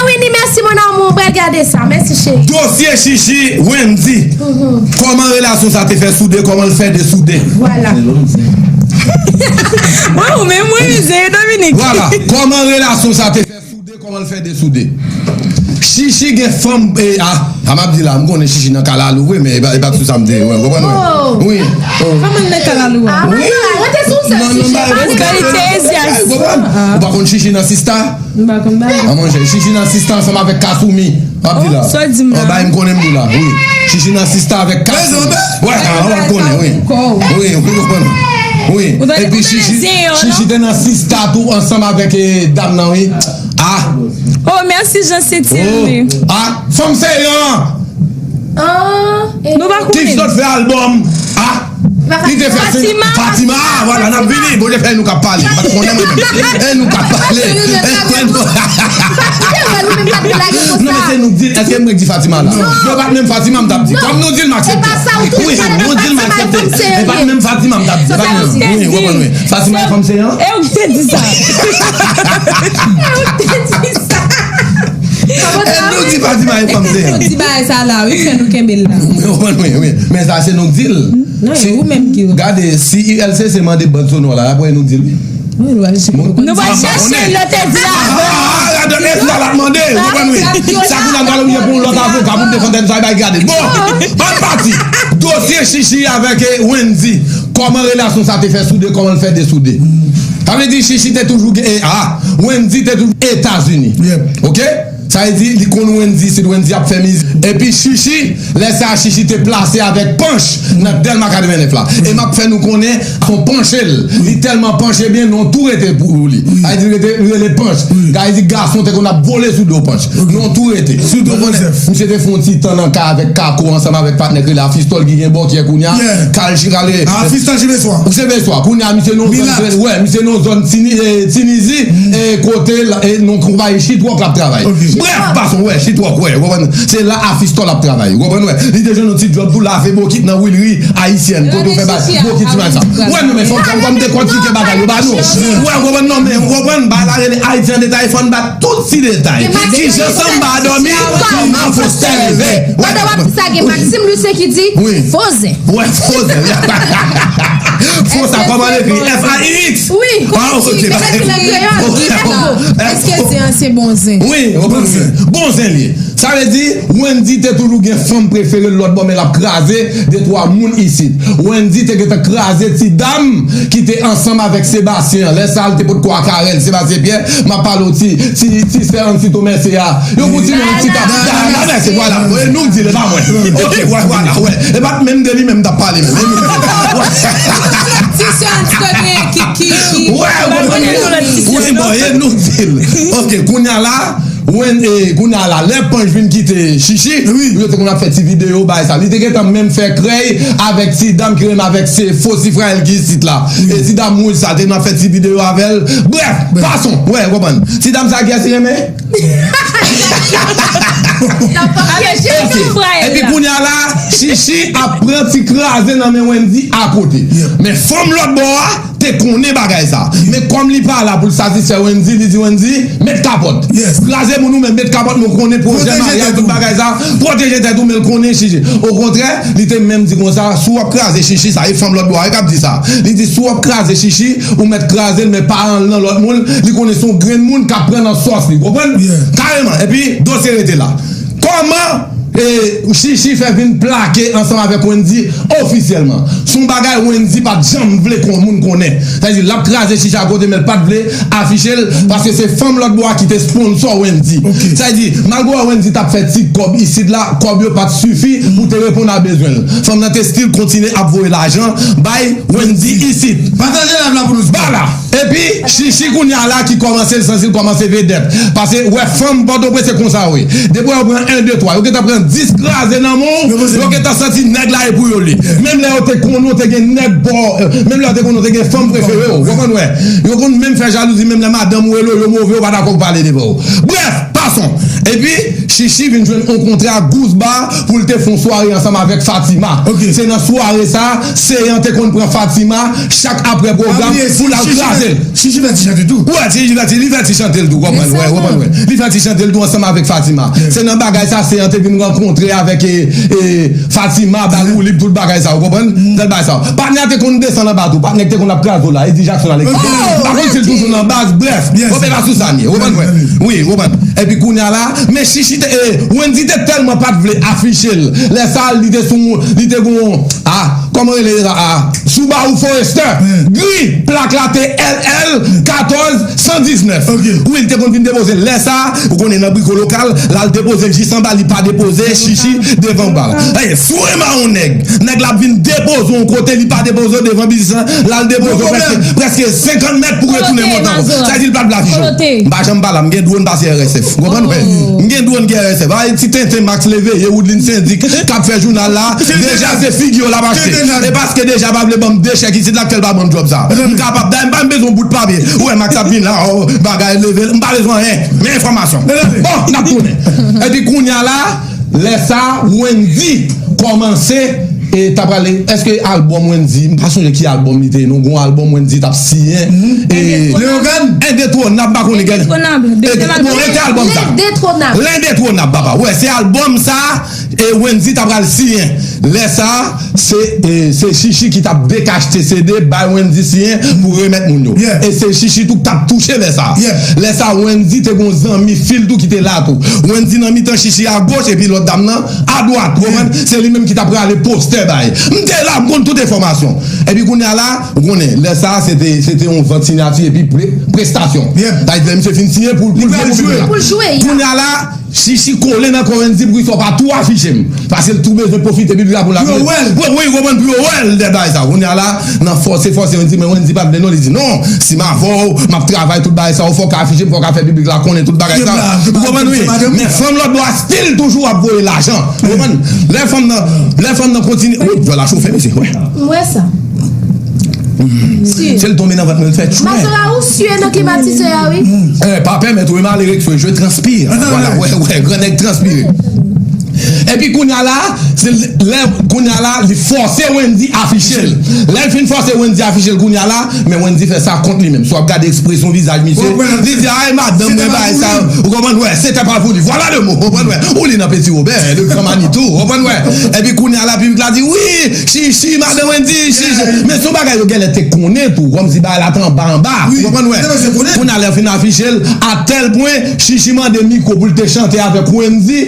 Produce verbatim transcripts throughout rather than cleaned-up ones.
Winnie, mèsi mon amour, pral gade sa. Mèsi cheri. Dosye Chichi, Wendy. Kòman relasyon sa te fè soude, kòman l fè desoude? Vwala. Mwen ou menm mwen rize Dominique. Vwala. Kòman relasyon sa te fè soude, kòman l fè desoude? Chichi gen fanm, e, a, a m ap di la, m konnen Chichi nan kalalou vre, men e pa, e pa sou sa m te, w konprann mwen? Wi. Kòman l nan kalalou a? Wi. Rete sou sèl Chichi. Paske li te ezyas. Ou pa konn Chichi nan sista? M pa konn bagay. An manje, Chichi nan sista ansanm avèk Kasumi. W ap di la. Sa w di m la? An bay m konnen m di la. Wi. Chichi nan sista avèk Kasumi. Wè, an w ap konnen, wi. Wi, wi, wi, konnen. Wi. Epi Chichi, Chichi te nan sista tou ansanm avèk, eh, dam nan, wi. Ah. Oh, mèsi Jean Setil, wi. Ah, fanm se yon. Nou pa konnen. Ki sot fè albòm. Ah. Li te fè Fatima. Fatima, ah, vwala, n ap vini. Bon, fè nou k ap pale. M pa t konnen mwen menm. E nou k ap pale. E nou. Non, men se nou k di l. Èske mwen k di Fatima la? Non, e pa t menm Fatima m t ap di. Kòm nou di l, m aksepte. Wi, nou di l, m aksepte. E pa t menm Fatima m t ap di. E pa t menm. Wi, w konprann, wi. Fatima e fanm se yon? E ou ki te di sa? E ou ki te di sa? E nou di Fatima e fanm se yon? Nou di bagay sa la, wi, fè nou kenbe l la. Ou konprann, wi, wi. Men sa, se nou k di l. Non, e ou menm ki. Gade, si U L C C mande band sonò la, apre nou di l, wi. Nou pral chèche l, yo te di la. Ah, ah, ah, gade, e sa l ap mande, ou konprann, wi. Sa kounye a m pral oblije pran yon lòt avoka pou m defann tèt sa, e bay gade. Bon, ann pati. Dosye Chichi avèk, eh, Wendy. Kòman relasyon sa te fè soude, kòman l fè desoude? Sa vle di Chichi te toujou gen, eh, ah, Wendy te toujou Etazini. Yep. Oke? Sa vle di, li konn Wendy, si Wendy ap fè mizik. Epi Chichi, lè sa a, Chichi te plase avèk Panch nan Dèlma katrevennnèf la. E m ap fè nou konnen, son panche l. Li tèlman panche byen, non tou rete pou li. Sa vle di, rete, li rele Panch. Sa vle di, gason te konn ap vole sou do Panch. Non tou rete. Sou do Joseph. Misye te fè yon ti tan nan kay avèk Kako ansanm avèk patnè k rele Afistòl ki gen bòkyè kounye a. Kal chikale. Afistòl Chimeswa. Chimeswa. Kounye a, misye nan zòn, wè, misye nan zòn Tini-, eh, Tinizi, eh, kote la, eh, nan konpayi Chitwòk l ap travay. Brèf, pason, wè, Chitwòk, wè, w konprann? Se la Afistòl ap travay, w konprann, wè? Li te jwenn yon ti djòb tou, lave bokit nan Wilri Ayisyèn, kote yo fè ba bokit ti sa. Wè, non, men fò m, fò m dekòtike bagay yo ba nou. Wè, w konprann, non, men w konprann, bagay la rele Ayiti an detay, fò n ba tout ti detay. Kijan sanba dòmi, kòman fostè leve. Pandan w ap di sa, gen Maxime Lucien ki di, fo zen. Wè, fo zen. Fo sa, kòman l ekri? F A I X? Wi, ah, ok, men ekri nan kreyòl, F O. Èske zen an se bon zen? Wi, bon zen. Bon zen li ye. Sa vle di, Wendy te toujou gen fanm prefere l lòt bò, men l ap kraze de twa moun isit. Wendy te gentan kraze ti dam ki te ansanm avèk Sebastien an. Lè sa a, l te potko ak Arel, Sebastien Pierre, m ap pale w ti, ti, ti sè Ansito Mèse a. Yo pou ti moun ti tap. Dana Mèse, vwala. E nou k di l, e pa mwen. Ok, vwala, vwala, wè. E pa t menm de li menm m t ap pale menm. E nou k di l. Ti sè Ansito genyen ki, ki, ki. Wè, wè, wè. Wi, bon, e nou k di l. Ok, kounye a la, Wen, e, kounye a la, lè Panch vin kite Chichi, yo te konn ap fè ti videyo, bagay sa. Li te gentan menm fè krèy avèk ti dam ki renmen avèk se fo Sifrael ki isit la. E ti dam wouj sa, te konn ap fè ti videyo avè l. Brèf, pason, wè, w konprann. Ti dam sa, kiyès li renmen? Epi kounye a la, Chichi ap pran ti kraze nan men Wendy akote. Men fanm lòt bò a, te konnen bagay sa. Men kòm li pa la pou l satisfè Wendy, li di Wendy, met kapòt. Kraze moun ou menm, met kapòt, men w konnen pwojè maryaj, tout bagay sa. Pwoteje tèt ou, men l konnen Chichi. Okontrè, li te menm di konsa, si w ap kraze Chichi, sa e fanm lòt bò a wi k ap di sa. Li di, si w ap kraze Chichi, ou mèt kraze l, men pa al nan lòt moun. Li konnen se yon grenn moun k ap pran nan sòs li. Konprann? Kareman. Epi, dosye rete la. Kòman, e, Chichi fè vin plake ansanm avèk Wendy ofisyèlman? Se yon bagay Wendy pa t janm vle kon moun konnen. Sa vle di, l ap kraze Chichi akote, men l pa t vle afiche l, paske se fanm lòt bò a ki te sponsò Wendy. Sa vle di, malgre Wendy t ap fè ti kòb isit la, kòb yo pa t sifi pou te reponn a bezwen l. Fanm nan te still kontinye ap voye lajan bay Wendy isit. Pataje live la pou nou. Vwala. Epi, Chichi kounye a la ki kòmanse, l santi l kòmanse vedèt. Paske, wè, fanm Pòtoprens se konsa, wi. Depi yo pran en, de, twa, yo gentan pran dis kraze nan men w, yo gentan santi nèg la e pou yo li. Menm lè yo te konnen w te gen nèg bò, menm lè yo te konnen w te gen fanm prefere w, w konprann, wè. Yo konn menm fè jalouzi, menm lè madanm ou rele w, yo move, yo pa dakò pou pale devan w. Brèf, pason. Epi, Chichi vin jwenn yon kontra Goose Bar pou l te fè yon sware ansanm avèk Fatima. Se nan sware sa, Seyan te konn pran Fatima chak apre pwogram pou l al kraze l. Chichi fè ti chante tou. Wè, Chichi fè ti, li fè ti chante l tou, konprann, wè, konprann, wè. Li fè ti chante l tou ansanm avèk Fatima. Se nan bagay sa, Seyan te vin rankontre avèk e, e, Fatima, bay woulib, tout bagay sa, ou konprann? Sèl bagay sa. Patnè a te konn desann anba tou, patnè ki te konn ap kraze w la, Eddie Jackson Alexis. M pa konn si l toujou nan baz, brèf. Bon, se pa sou sa m ye, ou konprann, wè. Wi, ou konprann. Epi kounye a la, men Chichi te, e, Wendy te tèlman pa t vle afiche l. Lè sa, li te sou, li te gon, a, kòman rele sa, a, Subaru Forester, gri, plak la te L L katòz san diznèf. Wi, li te konn vin depoze l. Lè sa, ou konnen nan briko lokal, l al depoze l jis anba, li pa depoze Chichi devan bal. Ey, si w renmen yon nèg, nèg la ap vin depoze w yon kote, li pa depoze w devan biznis lan, l al depoze w prèske, prèske senkant mèt pou retounen monte ankò. Sa vle di l pa t vle afiche w. M pa janm pale, m gen dwòn pase R S F. Ou konprann, wè? M gen dwòn ki R S F. Ay, ti tenten Max Leveye, Woodlin Sendik, k ap fè jounal la, deja se figi yo l ap achte. E paske deja pa vle ban m de chèk isit la k fè l pa ban m djòb sa. M kapab, dayè m pa menm bezwen yon bout papye. Ou wè Max ap vin la, o, bagay leve, m pa bezwen anyen. Men enfòmasyon. Bon, n ap tounen. Epi kounye a la, lè sa, Wendy kòmanse, e, t ap prale, èske albòm Wendy, m pa sonje ki albòm li te ye, non, gon albòm Wendy t ap siyen, e, Leyogàn? Endetwonab, m pa konnen gen. Endetwonab, bon, e te albòm sa. Lendetwonab. Lendetwonab, papa. Wè, se albòm sa, e, Wendy t ap pral siyen. Lè sa, se, e, se Chichi ki t ap dekachte C D, bay Wendy siyen pou remèt moun yo. E se Chichi tou k t ap touche lè sa. Lè sa, Wendy te gon zanmi fi l tou ki te la tou. Wendy nan mitan Chichi agoch, epi lòt dam nan adwat. Ou konprann? Se li menm ki t ap rale postè bay. M te la, m konn tout enfòmasyon. Epi kounye a la, ou konnen, lè sa, se te, se te yon vant siyati epi pre-, prestasyon. Sa vle di, lè misye fin siyen pou, pou l jwe pou piblik la. Kounye a la, Chichi kole nan kò Wendy pou ki sa w pa tou afiche m. Paske l tou bezwen pwofite piblik la pou l ap. Pou yo wè l. Wi, wi, ou konprann, pou yo wè l, de bagay sa. Kounye a la, nan fòse, fòse, Wendy, men Wendy pa t vle non, li di, "Non, si m avè w, m ap travay tout bagay sa, ou fò w ka afiche m, fò w ka fè piblik la konnen tout bagay sa." Ou konprann, wi. Men fanm lòt bò a still toujou ap voye lajan. Ou konprann? Lè fanm nan, lè fanm nan kontinye, wi, djòl la chofe, mesye, wi. M wè sa. Si. Se l tonbe nan vant mwen, l fè tchwen. Mazora, ou si nan klimatizè a, wi. Eh, pa pèmèt ou, e malere ki sou, je transpire. Vwala, wè, wè, gran nèg transpire. Epi kounye a la, se lè, kounye a la, li fòse Wendy afiche l. Lè l fin fòse Wendy afiche l kounye a la, men Wendy fè sa kont li menm. Si w ap gade ekspresyon vizaj misye, li di, "Ay, madanm mwen, bagay sa." Ou konprann, wè, c'était pas voulu. Voilà le mot, ou konprann, wè. Ou li nan Petit Robert, le Grand Manitou, ou konprann, wè. Epi kounye a la, piblik la di, "Wi, Chichi, madanm Wendy, Chichi." Men se yon bagay yo genlè te konnen tou, kòmsi bagay la te anba anba. Ou konprann, wè. Kounye a lè yo fin afiche l, a tèl pwen, Chichi mande mikwo pou l te chante avèk Wendy.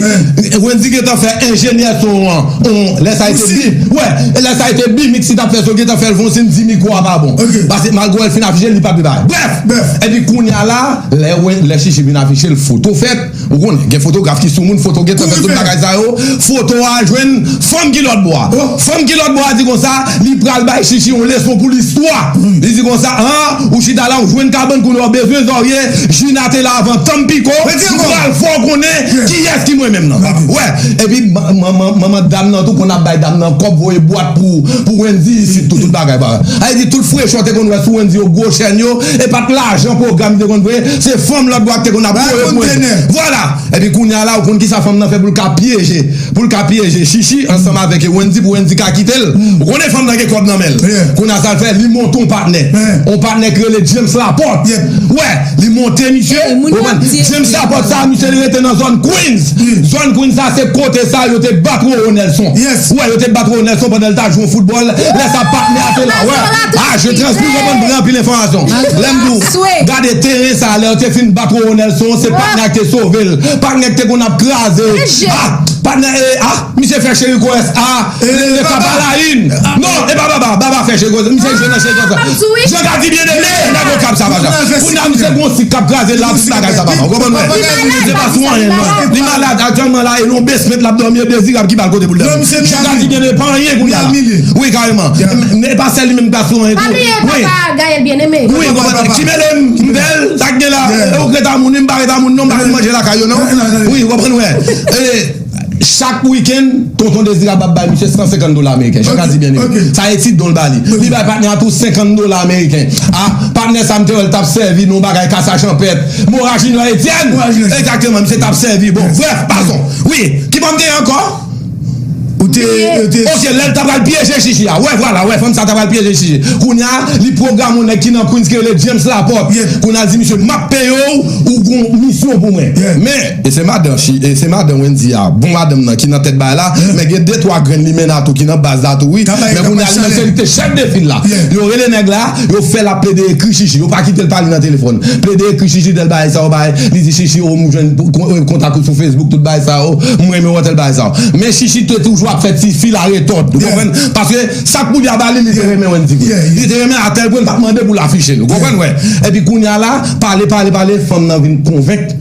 Wendy gentan fè enjenyè son an, on, lè sa a te bi, wè, lè sa a te bi mix li t ap fè son, gentan fè l fon sin di mikwo a pa bon. Paske malgre w fin afiche l, li pa vle bay. Brèf, epi kounye a la, lè, lè Chichi vin afiche l, foto fèt. Ou konnen, gen fotograf ki sou moun, foto gentan fè tout bagay sa yo. Foto a jwenn fanm ki lòt bò a. Fanm ki lòt bò a di konsa, li pral bay Chichi yon leson pou listwa. Li di konsa, an, ou chita la, ou jwenn kabann kounye a, ou bezwen zòrye, Jina te la avan Tampico, m pral fè w konnen kiyès ki mwen menm nan. Wè, epi ma-, manman, manman dam nan tou konn ap bay dam nan kòb voye bwat pou, pou Wendy isit tou, tout bagay pa. Sa vle di tout frechè w te konn wè sou Wendy yo, gwo chèn yo, e pa t lajan pwogram li te konn voye, se fanm lòt bò a ki te konn ap voye pou Wendy. Vwala. Epi kounye a la, ou konn kisa fanm nan fè pou l ka pyeje, pou l ka pyeje Chichi ansanm avèk Wendy, pou Wendy ka kite l. Ou konnen fanm nan gen kòb nan men l. Kounye a sa l fè, li monte yon patnè. Yon patnè ki rele James Laporte. Wè, li monte misye. Ou konprann? James Laporte sa, misye li rete nan zòn Queens. Zòn Queens sa, se kote sa yo te bat Roro Nelson. Wè, yo te bat Roro Nelson pandan l t ap jwe yon foutbòl. Lè sa patnè a te la. Wè. Ah, je transpire, ou konprann, pran anpil enfòmasyon. Lè m di w, gade teren sa, lè yo te fin bat Roro Nelson, se patnè a ki te sove l. Patnè ki te konn ap kraze. Ah, patnè, eh, ah, misye fè Cheri Koyès, ah, le, le papa la une. Non, e pa papa, papa fè Cheri Koyès. Misye jwe nan Cheri Koyès. Jan Gadi Bien Aimé, nèg Okap sa, pa sa. Kounye a misye gon sik k ap kraze l la, tout bagay sa, papa. Ou konprann mwen? Se pa sou anyen, non. Li malad, aktyèlman la, e nan yon basement l ap dòmi, e Dezirab ki ba l kote pou l dòmi. Jan Gadi Bien Aimé pa anyen kounye a la. Wi, kareman. E pa sèl li menm k pa sou anyen tou. Pa bliye papa Gaël Bien Aimé. Wi, konprann. Ki mele m, m bèl, sa k gen la. E ou k ret a moun, m pa ret a moun, non, m pa konn manje lakay yo, non. Wi, ou konprann, wè. E, Chak wikenn, Tonton Dezirab ap bay misye san senkant dola ameriken. Jan ka di byen eme. Sa e ti don l ba li. Li bay patnè a tou senkant dola ameriken. A, patnè sa m te wè l t ap sèvi nan yon bagay kasa chanpèt. Mora Junior Etienne. Egzakteman, misye t ap sèvi. Bon, brèf, pason. Wi, ki bò m te ye ankò? Ou te, ou te. Ok, lè l ta pral pyeje Chichi a. Wè, vwala, wè, fanm sa ta pral pyeje Chichi. Kounye a, li pwograme yon nèg ki nan Queens ki rele James Laporte. Kounye a, l di misye, m ap peye w, ou gon misyon pou mwen. Men, e se madan, e se madan Wendy a, bon madanm nan ki nan tèt bagay la, men gen de twa grenn limena tou ki nan baz la tou, wi. Men kounye a, li menm se li ki te chèf de fil la. Yo rele nèg la, yo fè l ap plede ekri Chichi. Yo pa kite l pale nan telefòn. Plede ekri Chichi, tèl bagay sa yo bay. Li di Chichi, o, m jwenn kontak ou sou Facebook, tout bagay sa yo. M renmen wè tèl bagay sa yo. Men Chichi te toujou ap fè ti fil a retòd. Ou konprann? Paske sa k pou li a ba li, li te renmen Wendy vre. Li te renmen a tèl pwen l t ap mande pou l afiche l. Ou konprann, wè? Epi kounye a la, pale, pale, pale, fanm nan vin konvenk,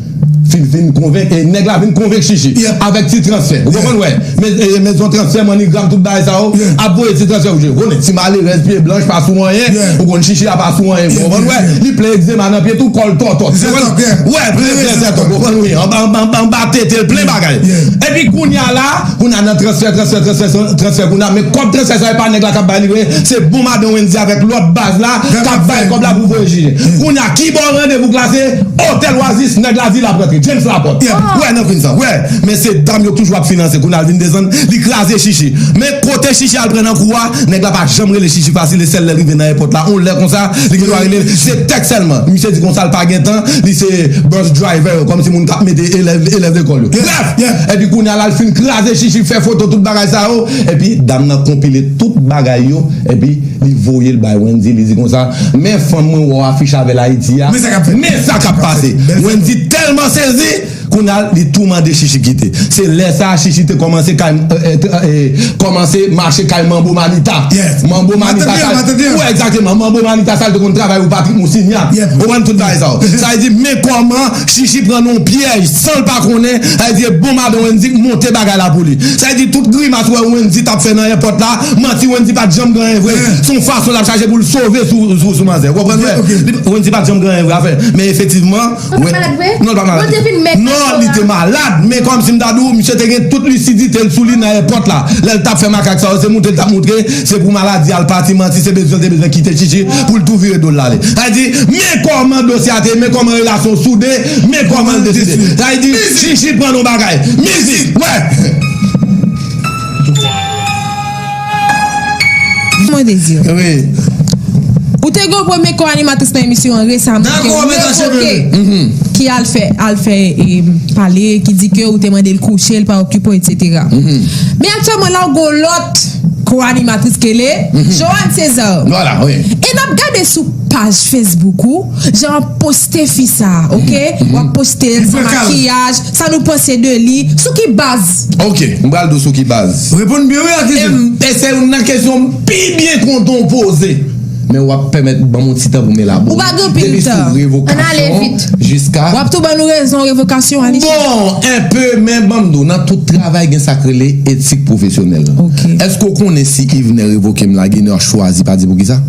fin, fin konvenk, e nèg la vin konvenk Chichi avèk ti transfè. Ou konprann, wè? Men, e, mezon transfè, MoneyGram, tout bagay sa yo, ap voye ti transfè pou Chichi. Ou konnen, ti malerèz, pye blanch, pa sou anyen. Ou konn Chichi a pa sou anyen. Ou konprann, wè? Li plen egzema nan pye tou, kò l tòtòt. Ou konprann? Wè, plen, plen, plen tòtòt. Ou konprann, wi. Anba, anba, anba, anba tete, l plen bagay. Epi kounye a la, kounye a nan transfè, transfè, transfè, transfè, kounye a, men kòb transfè sa, e pa nèg la k ap bay li vre, se bon madan Wendy avèk lòt baz la k ap bay kòb la pou voye Chichi. Kounye a, ki bò randevou klase? Otèl Oasis, nèg la di l ap rantre. James Laporte. Wè, nan Queens an, wè. Men se dam yo k toujou ap finanse. Kounye a, l vin desann, li kraze Chichi. Men kote Chichi al pran nan kou a, nèg la pa janm rele Chichi fasil, e sèl lè l rive nan èpòt la, yon lè konsa, li gen dwa rele l. Se tèks sèlman. Misye di konsa, l pa gen tan, li se bus driver yo, kòmsi moun k ap mete elèv, elèv lekòl yo. Brèf! Epi kounye a la, l fin kraze Chichi, fè foto, tout bagay sa yo. Epi dam nan konpile tout bagay yo. Epi li voye l bay Wendy, li di konsa, men fanm mwen wè w afiche avè l Ayiti a. Men sa k ap fèt. Men sa k ap pase. Wendy tèlman sezi, kounye a, li tou mande Chichi kite. Se lè sa a, Chichi te kòmanse kay, e, e, e, kòmanse mache kay Manbo Manita. Manbo Manita sa, wè, egzakteman, Manbo Manita sa, l te konn travay pou Patrick Moussignac. Ou konprann tout bagay sa yo. Sa vle di, men kòman Chichi pran nan yon pyèj san l pa konnen, sa vle di, e bon madan Wendy k monte bagay la pou li. Sa vle di, tout grimas wè Wendy t ap fè nan èpòt la, manti, Wendy pa t janm gen anyen vre. Se yon fason l ap chache pou l sove sou, sou, sou manzè. Ou konprann, wè? Li, Wendy pa t janm gen anyen vre, afè. Men efektivman, Ou te malad vre? Non, li pa malad. Ou te vin mèt. Non, li te malad, men kòmsi m ta di w, misye te gen tout lisidite l sou li nan èpòt la. Lè l t ap fè makak sa yo, se moute l t ap moutre, se pou maladi a l pati, manti, se bezwen l te bezwen kite Chichi pou l tou vire do l ale. Sa vle di, men kòman dosye a te ye, men kòman relasyon soude, men kòman l deside. Sa vle di, Chichi pran nan bagay. Mizik, wè! Mwen te di w. Wi. Ou te gen yon premye ko-animatris nan emisyon an resaman ke ou revoke, ki al fè, al fè, e, pale, ki di ke ou te mande l kouche, l pa okipe w, etsetera. Men aktyèlman la, ou gen yon lòt ko-animatris ke le Joanne César. Vwala, wi. E n ap gade sou paj Facebook ou, jan w ap poste fi sa, ok? W ap poste l san makiyaj, sa nou panse de li, sou ki baz? Ok, m pral di w sou ki baz. Reponn byen wi a kesyon. E m, e se youn nan kesyon m pi byen kontan w poze. Men w ap pèmèt ban m yon ti tan pou m elabore. Ou pa gen anpil tan. Depi sou revokasyon jiska. W ap tou ban nou rezon revokasyon, Alisha? Bon, enpe, men ban m di w, nan tout travay gen sa k rele etik pwofesyonèl. Ok. Èske w konnen si Yvener revoke m la, Guineur chwazi pa di poukisa?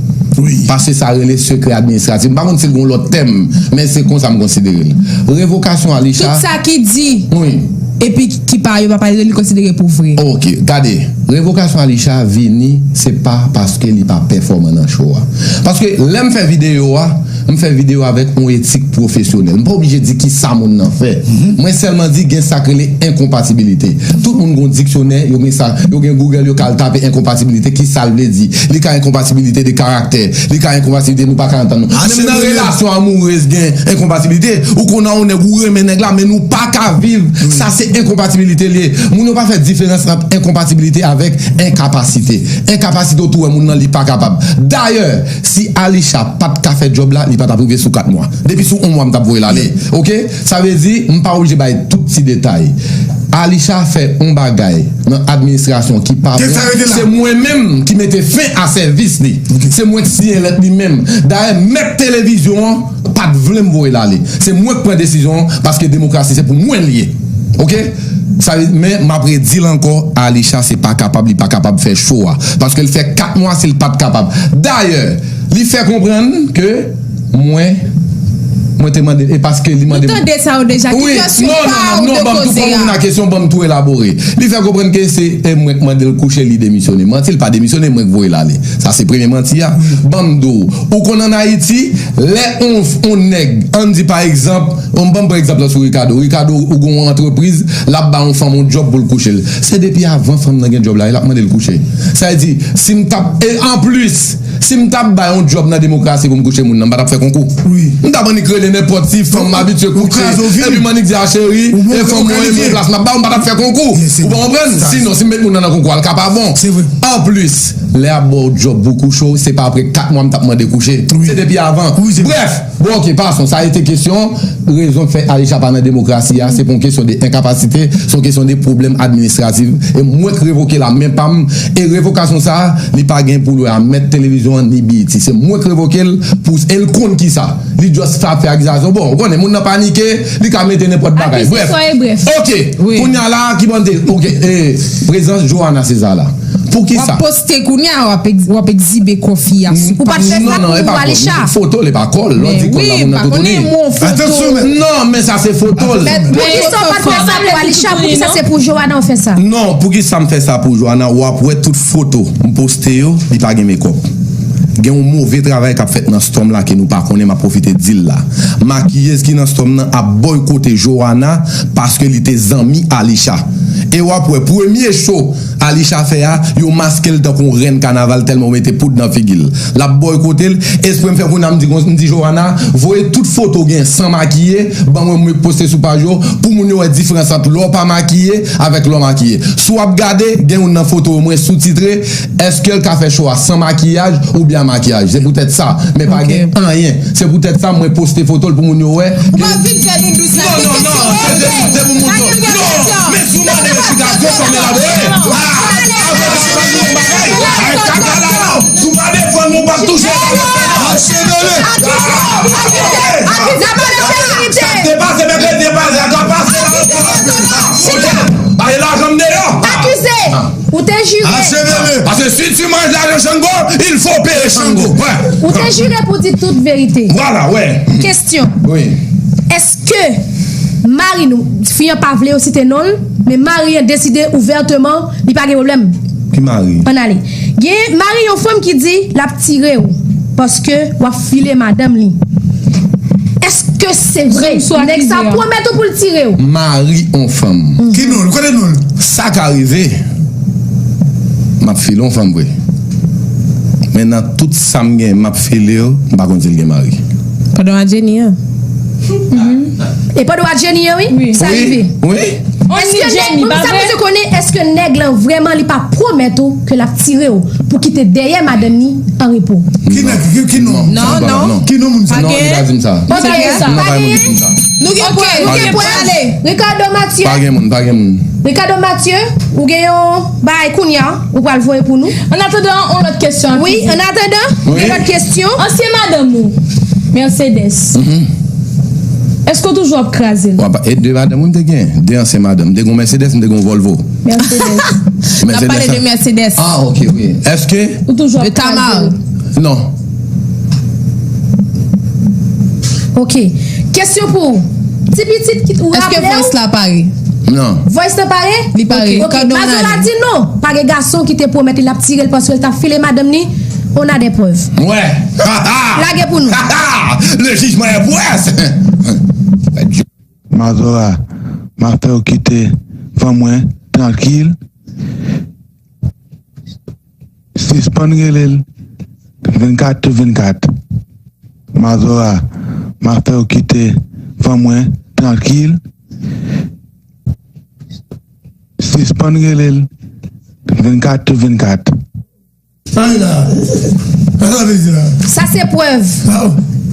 Wi. Paske sa rele sekrè administratif. M pa konn si l gen yon lòt tèm, men se konsa m konsidere l. Revokasyon Alisha. Tout sa ki di. Wi. Epi ki pa, yo pa pale de li, konsidere pou vre. Ok, gade. Revokasyon Alisha vini, se pa paske li pa pèfòman nan show a. Paske lè m fè videyo a, m fè videyo avèk yon etik pwofesyonèl. M pa oblije di ki sa moun nan fè. Mwen sèlman di gen sa k rele enkonpatibilite. Tout moun gen yon diksyonè, yo gen sa, yo gen Google, yo ka al tape enkonpatibilite, ki sa l vle di. Li ka enkonpatibilite de karaktè, li ka enkonpatibilite nou pa ka antann nou. Menm nan relasyon amourez gen enkonpatibilite. Ou konn a yon nèg, ou renmen nèg la, men nou pa ka viv. Sa se enkonpatibilite li ye. Moun yo pa fè diferans ant enkonpatibilite avèk enkapasite. Enkapasite, ou tou wè moun nan, li pa kapab. Dayè, si Alisha pa t ka fè djòb la, li pa t ap rive sou kat mwa. Depi sou yon mwa, m t ap voye l ale. Ok? Sa vle di, m pa oblije bay tout ti detay. Alisha fè yon bagay nan administrasyon ki pa bon. Se mwen menm ki mete fen a sèvis li. Se mwen k siyen lèt li menm. Dayè, mèt televizyon an pa t vle m voye l ale. Se mwen k pran desizyon an, paske demokrasi se pou mwen l ye. Ok? Sa vle, men m ap redi l ankò, Alisha se pa kapab, li pa kapab fè show a. Paske l fè kat mwa si l pa t kapab. Dayè, li fè konprann ke mwen Mwen te mande, e paske li mande. Nou tande sa yo deja. Ki kesyon pa ou te poze a? Non, non, non, non, ban m tou, ban m kesyon, ban m tou elabore. Li fè konprann ke se, e, mwen k mande l kouche, li demisyone. Manti, li pa demisyone, mwen k voye l ale. Sa se premye manti a. Ban m di w, ou konn ann Ayiti, lè on, on nèg, ann di pa egzanp, on, ban m pran egzanp lan sou Ricardo. Ricardo, ou gen yon antrepriz, l ap ba yon fanm yon djòb pou l kouche l. Se depi avan fanm nan gen djòb la, l ap mande l kouche. Sa vle di, si m t ap, e anplis, si m t ap bay yon djòb nan demokrasi pou m kouche moun nan, m pa t ap fè konkou. Wi. M t ap annik rele nenpòt ti fanm m abitye kouche. Epi m annik di a cheri, e fanm mwen renmen plas m ap ba w, m pa t ap fè konkou. Ou konprann? Sinon, si m met moun nan nan konkou a, l ka pa bon. Anplis, lè y ap ba w djòb pou kouche w, se pa apre kat mwa m t ap mande kouche. Se depi avan. Brèf, bon, ok, passons. Sa rete kesyon. Rezon k fè Alisha pa nan demokrasi a, se pa yon kesyon de enkapasite, se yon kesyon de pwoblèm administratif. E mwen k revoke l a men pa m. E revokasyon sa a, li pa gen pou l wè a mèt televizyon an ni B E T. Se mwen k revoke l pou, e l konn kisa. Li just ap fè akizasyon. Bon, ou konnen, moun nan panike, li ka mete nenpòt bagay. Brèf. Ok, kounye a la, ki bande, ok, e, prezans Johanna César la. Pou kisa? W ap poste kounye a, w ap egz-, w ap egzibe kò fi a. Ou pa t fè sa pou Alisha? Foto l, e pa kò l. Lè w di kò l la, moun nan tou konnen. Atansyon, men. Non, men sa se foto l. Men pou kisa w pa t fè sa pou Alisha? Pou kisa se pou Johanna w fè sa? Non, pou kisa m fè sa pou Johanna? W ap wè tout foto m poste yo, li pa gen mekòp. Gen yon move travay k ap fèt nan Storm la ke nou pa konnen, m ap pwofite di l la. Makiyez ki nan Storm nan ap bòykote Johanna paske li te zanmi Alisha. E w ap wè, premye cho Alisha fè a, yo maske l tankou yon rèn kanaval tèlman yo mete poud nan figi l. L ap bòykote l. Espre m fè kounye a m di konsa, m di Johanna, voye tout foto w gen san makiye, ban mwen, mwen poste sou paj yo, pou moun yo wè diferans ant lè w pa makiye avèk lè w makiye. Si w ap gade, gen youn nan foto yo mwen soutitre, èske l ka fè cho a san makiyaj oubyen a makiyaj? Se poutèt sa, men pa gen anyen. Se poutèt sa mwen poste foto l pou moun yo wè. Ou pa vin fè nou dous la. Non, non, non, se, se, se pou moun yo. Non, men si w mande yo chita, yo fòme la, wi. Ah, avè pa di yon bagay. Ay, kaka la, non. Si w pa defann mwen, w p ap touche. Akize, akize, akize, akize, akize, depase, mèt depase, a ka pase la. Chita. Ay, la janm deyò. Akize. Ou te jire. Paske si tu manges l'argent Shango, il faut payer Shango. Ou te jire pou di tout verite. Vwala, wè. Kesyon. Wi. Èske mari nou, fi an pa vle yo site non l, men mari an deside ouvèteman, li pa gen pwoblèm. Ki mari? Ann ale. Gen mari yon fanm ki di l ap tire w paske w ap file madanm li. Èske se vre? Nèg sa pwomèt ou pou l tire w. Mari yon fanm. Ki non l? Kote non l? Sa ka rive. M ap file yon fanm vre. Men nan tout sa m gen, m ap file yo, m pa konn si l gen mari. Pandan w a Jenny an. E pandan w a Jenny an, wi, sa rive. Wi. Èske nèg, sa bezwen konnen, èske nèg lan vrèman li pa pwomèt ou ke l ap tire w pou kite dèyè madanm ni an repo? Ki nèg? Ki, ki non? Non, non. Ki non moun sa? Non, li pa di m sa. Ok, pa gen. Nou gen pwen, nou gen pwen. Ricardo Mathieu. Pa gen moun, pa gen moun. Ricardo Mathieu, ou gen yon bagay kounye a, ou pral voye pou nou. An atandan, yon lòt kesyon. Wi, an atandan, yon lòt kesyon. Ansyen madanm ou, Mercedes. Èske w toujou ap kraze l? W ap, e de madanm wi m te gen. De ansyen madanm. M te gen yon Mercedes, m te gen yon Volvo. Mercedes. N ap pale de Mercedes. Ah, ok, wi. Èske ou toujou ap kraze l? Non. Ok. Kesyon pou ou. Ti pitit ki ou raple w? Èske voice la pare? Non. Voice la pare? Li pare. Ok, ok. Mazola di non. Pa gen gason ki te pwomèt li l ap tire l paske l t ap file madanm ni. On a des preuves. Mwen. Lage pou nou. Le jugement est prêt. Mazora, m ap fè w kite fanm mwen trankil. Sispann rele l vennkat sou vennkat. Mazora, m ap fè w kite fanm mwen trankil. Sispann rele l vennkat sou vennkat. Sa vle di la. Sa se prèv.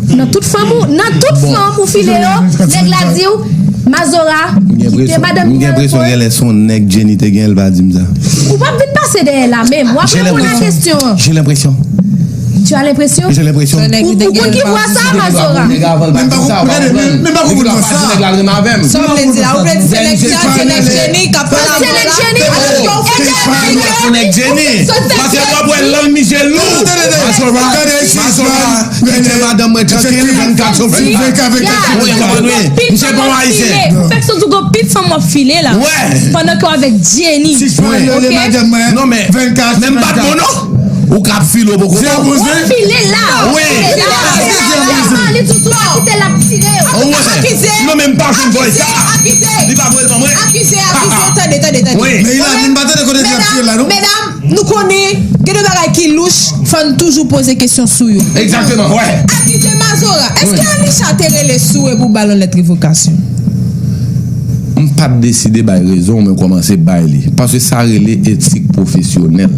Nan tout fanm ou, nan tout fanm ou file yo, nèg la di w, Mazora, kite madanm li nan repo. M gen enpresyon genlè se yon nèg Jenny te gen, l pa di m sa. Ou p ap vin pase dèyè la menm. W ap reponn a kesyon an. J'ai l'impression. Tu as l'impression? J'ai l'impression. Ou, ou konn ki vwa sa, Mazora? Menm pa konprann sa, ou konprann? Menm pa konprann sa. Sa w vle di la? Ou vle di se nèg sa, se nèg jeni k ap pale avè w la? Se nèg jeni? Alò ke w fè nèg jeni. Paske w ap wè lang misye lou. Mazora, Mazora, kite madanm mwen trankil vennkat sou vennkat. Wi, w konprann, wi. Misye pa w ayisyen. Fèk sou tou gon pit fanm w ap file la. Pandan ke w avèk Jenny. Si w rele madanm mwen vennkat sou vennkat. Ou ka ap file w poko bon. Ou file la. Wi. Li tou sou pa kite l ap tire. Ou wè. Non, men m pa konn voye sa. Li pa voye l ban mwen. Akize, akize, tande, tande, tande. Wi. Men Ilan, m pa tande kote li ap tire la, non. Medam, nou konnen, gen de bagay ki louch, fò n toujou poze kesyon sou yo. Egzakteman, wè. Akize Mazora, èske Alisha te rele sou e pou ba l yon lèt revokasyon? M pa t deside bay rezon, mwen kòmanse bay li. Paske sa rele etik pwofesyonèl.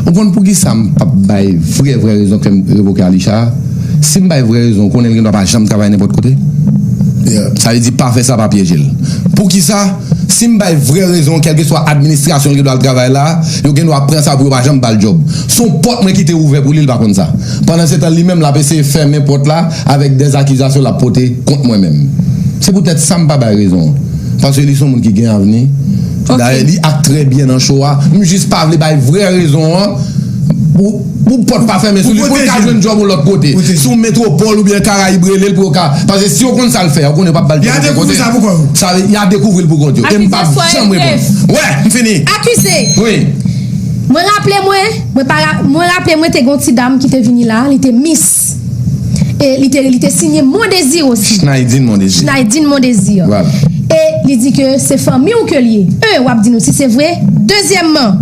Ou konn poukisa m p ap bay vrè, vrè rezon ke m revoke Alisha a? Si m bay vrè rezon, ou konnen l gen dwa pa janm travay nenpòt kote? Sa vle di, pa fè sa, pa pyeje l. Poukisa? Si m bay vrè rezon, kèlkeswa administrasyon l gen dwa al travay la, yo gen dwa pran sa pou yo pa janm ba l djòb. Se yon pòt mwen kite ouvè pou li, li pa konn sa. Pandansetan, li menm, l ap eseye fèmen pòt la avèk dèzakizasyon l ap pote kont mwen menm. Se poutèt sa m pa bay rezon an. Paske li se yon moun ki gen avni. Dayè, li ak trè byen nan cho a. M jis pa vle bay vrè rezon an. Pou, pou pòt pa fèmen sou li, pou l ka jwenn djòb yon lòt kote. Sou Metwopòl oubyen Karayib rele l pou yo ka. Paske si yo konn sa l fè a, ou konnen yo p ap ba l djòb yon lòt kote. Sa, y a dekouvri l pou kont yo. E m p ap janm reponn. Wè, m fini. Akize. Wi. Mwen raple mwen, mwen pa ra-, mwen raple mwen te gen yon ti dam ki te vini la, li te Miss. E li te, li te siyen Mondésir osi. Schneidine Mondésir. Schneidine Mondésir. Vwala. E li di ke se fanmi w ke l ye. E, w ap di nou si se vre. Dezyèmman,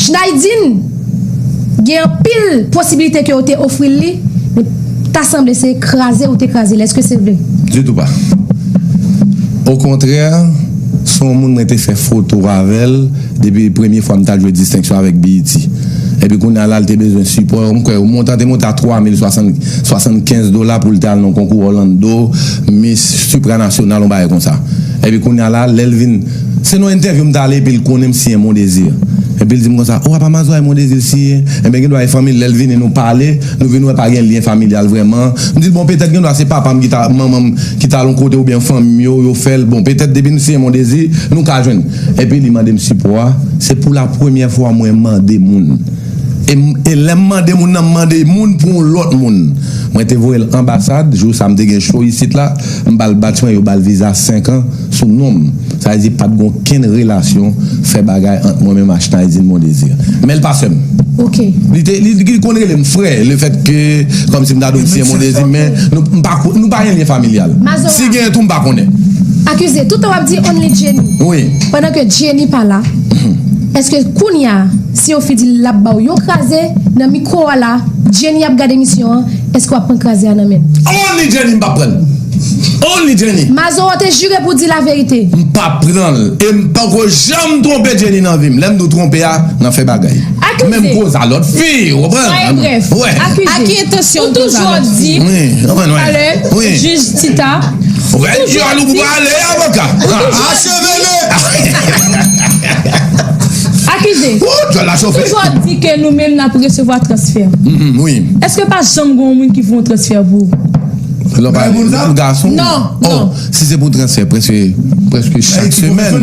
Schneidine gen anpil posibilite ke w te ofri l li, men ta sanble se kraze ou te kraze l. Èske se vre? Ditou pa. Okontrè, se yon moun mwen te fè foto avè l depi premye fwa m t al jwe Distenksyon avèk B E T. Epi kounye a la, l te bezwen sipò. M kwè montan te monte a twa mil swasann, swasannkenz dola pou l te al nan konkou Orlando, Miss Supranational, yon bagay konsa. Epi kounye a la, lè l vin, se nan entèvyou m t ale, epi l konnen m siyen Mondésir. Epi l di m konsa, "O, apa Mazora e Mondésir siyen?" Enben, gen dwa e fanmi l, lè l vini, nou pale, nou vin wè pa gen lyen familyal vrèman. M di l, "Bon, petèt gen dwa se papa m ki ta, manman m ki ta al yon kote oubyen fanmi m yo, yo fè l. Bon, petèt depi nou siyen Mondésir, nou ka jwenn." Epi li mande m sipò a, se pou la premyè fwa mwen mande moun. E m, e lè m mande moun nan, m mande moun pou yon lòt moun. Mwen te voye l anbasad, jou sa m te gen cho isit la, m ba l badj mwen, yo ba l viza senk an sou non m. Sa vle di pa t gen okenn relasyon fè bagay ant mwen menm ak Schneidine Mondésir. Men l pa sè m. Ok. Li te, li, li konn rele m frè, lefètke, kòmsi m ta di w m siyen Mondésir, men nou, m pa ko-, nou pa gen lyen familyal. Mazora. Si gen tou, m pa konnen. Akize, toutan w ap di Only Jenny. Wi. Pandan ke Jenny pa la, èske kounye a, si yon fi di l ap ba w yon kraze nan mikwo a la, Jenny ap gade emisyon an, èske w ap pran kraze a nan men l? Only Jenny, m p ap pran l. Only Jenny. Mazora te jire pou di laverite. M p ap pran l. E m poko janm twonpe Jenny nan vi m. Lè m di w twonpe a, nan fè bagay. Akize. Menm koze a lòt fi, ou konprann? Soyez bref. Wè. Akize. Ak ki entansyon ou toujou ap di, wi, ou konprann, wè. Talè, wi. Jij Tita. Ou wè dyòl ou pou pale, avoka. Acheve le. Akize. Ou dyòl la chofe. Toujou ap di ke nou menm n ap resevwa transfè. Mhm, wi. Èske pa janm gen yon moun ki voye yon transfè pou ou? Lè w pale pou gason? Non, non. Si se pou transfè, prèske, prèske chak semèn.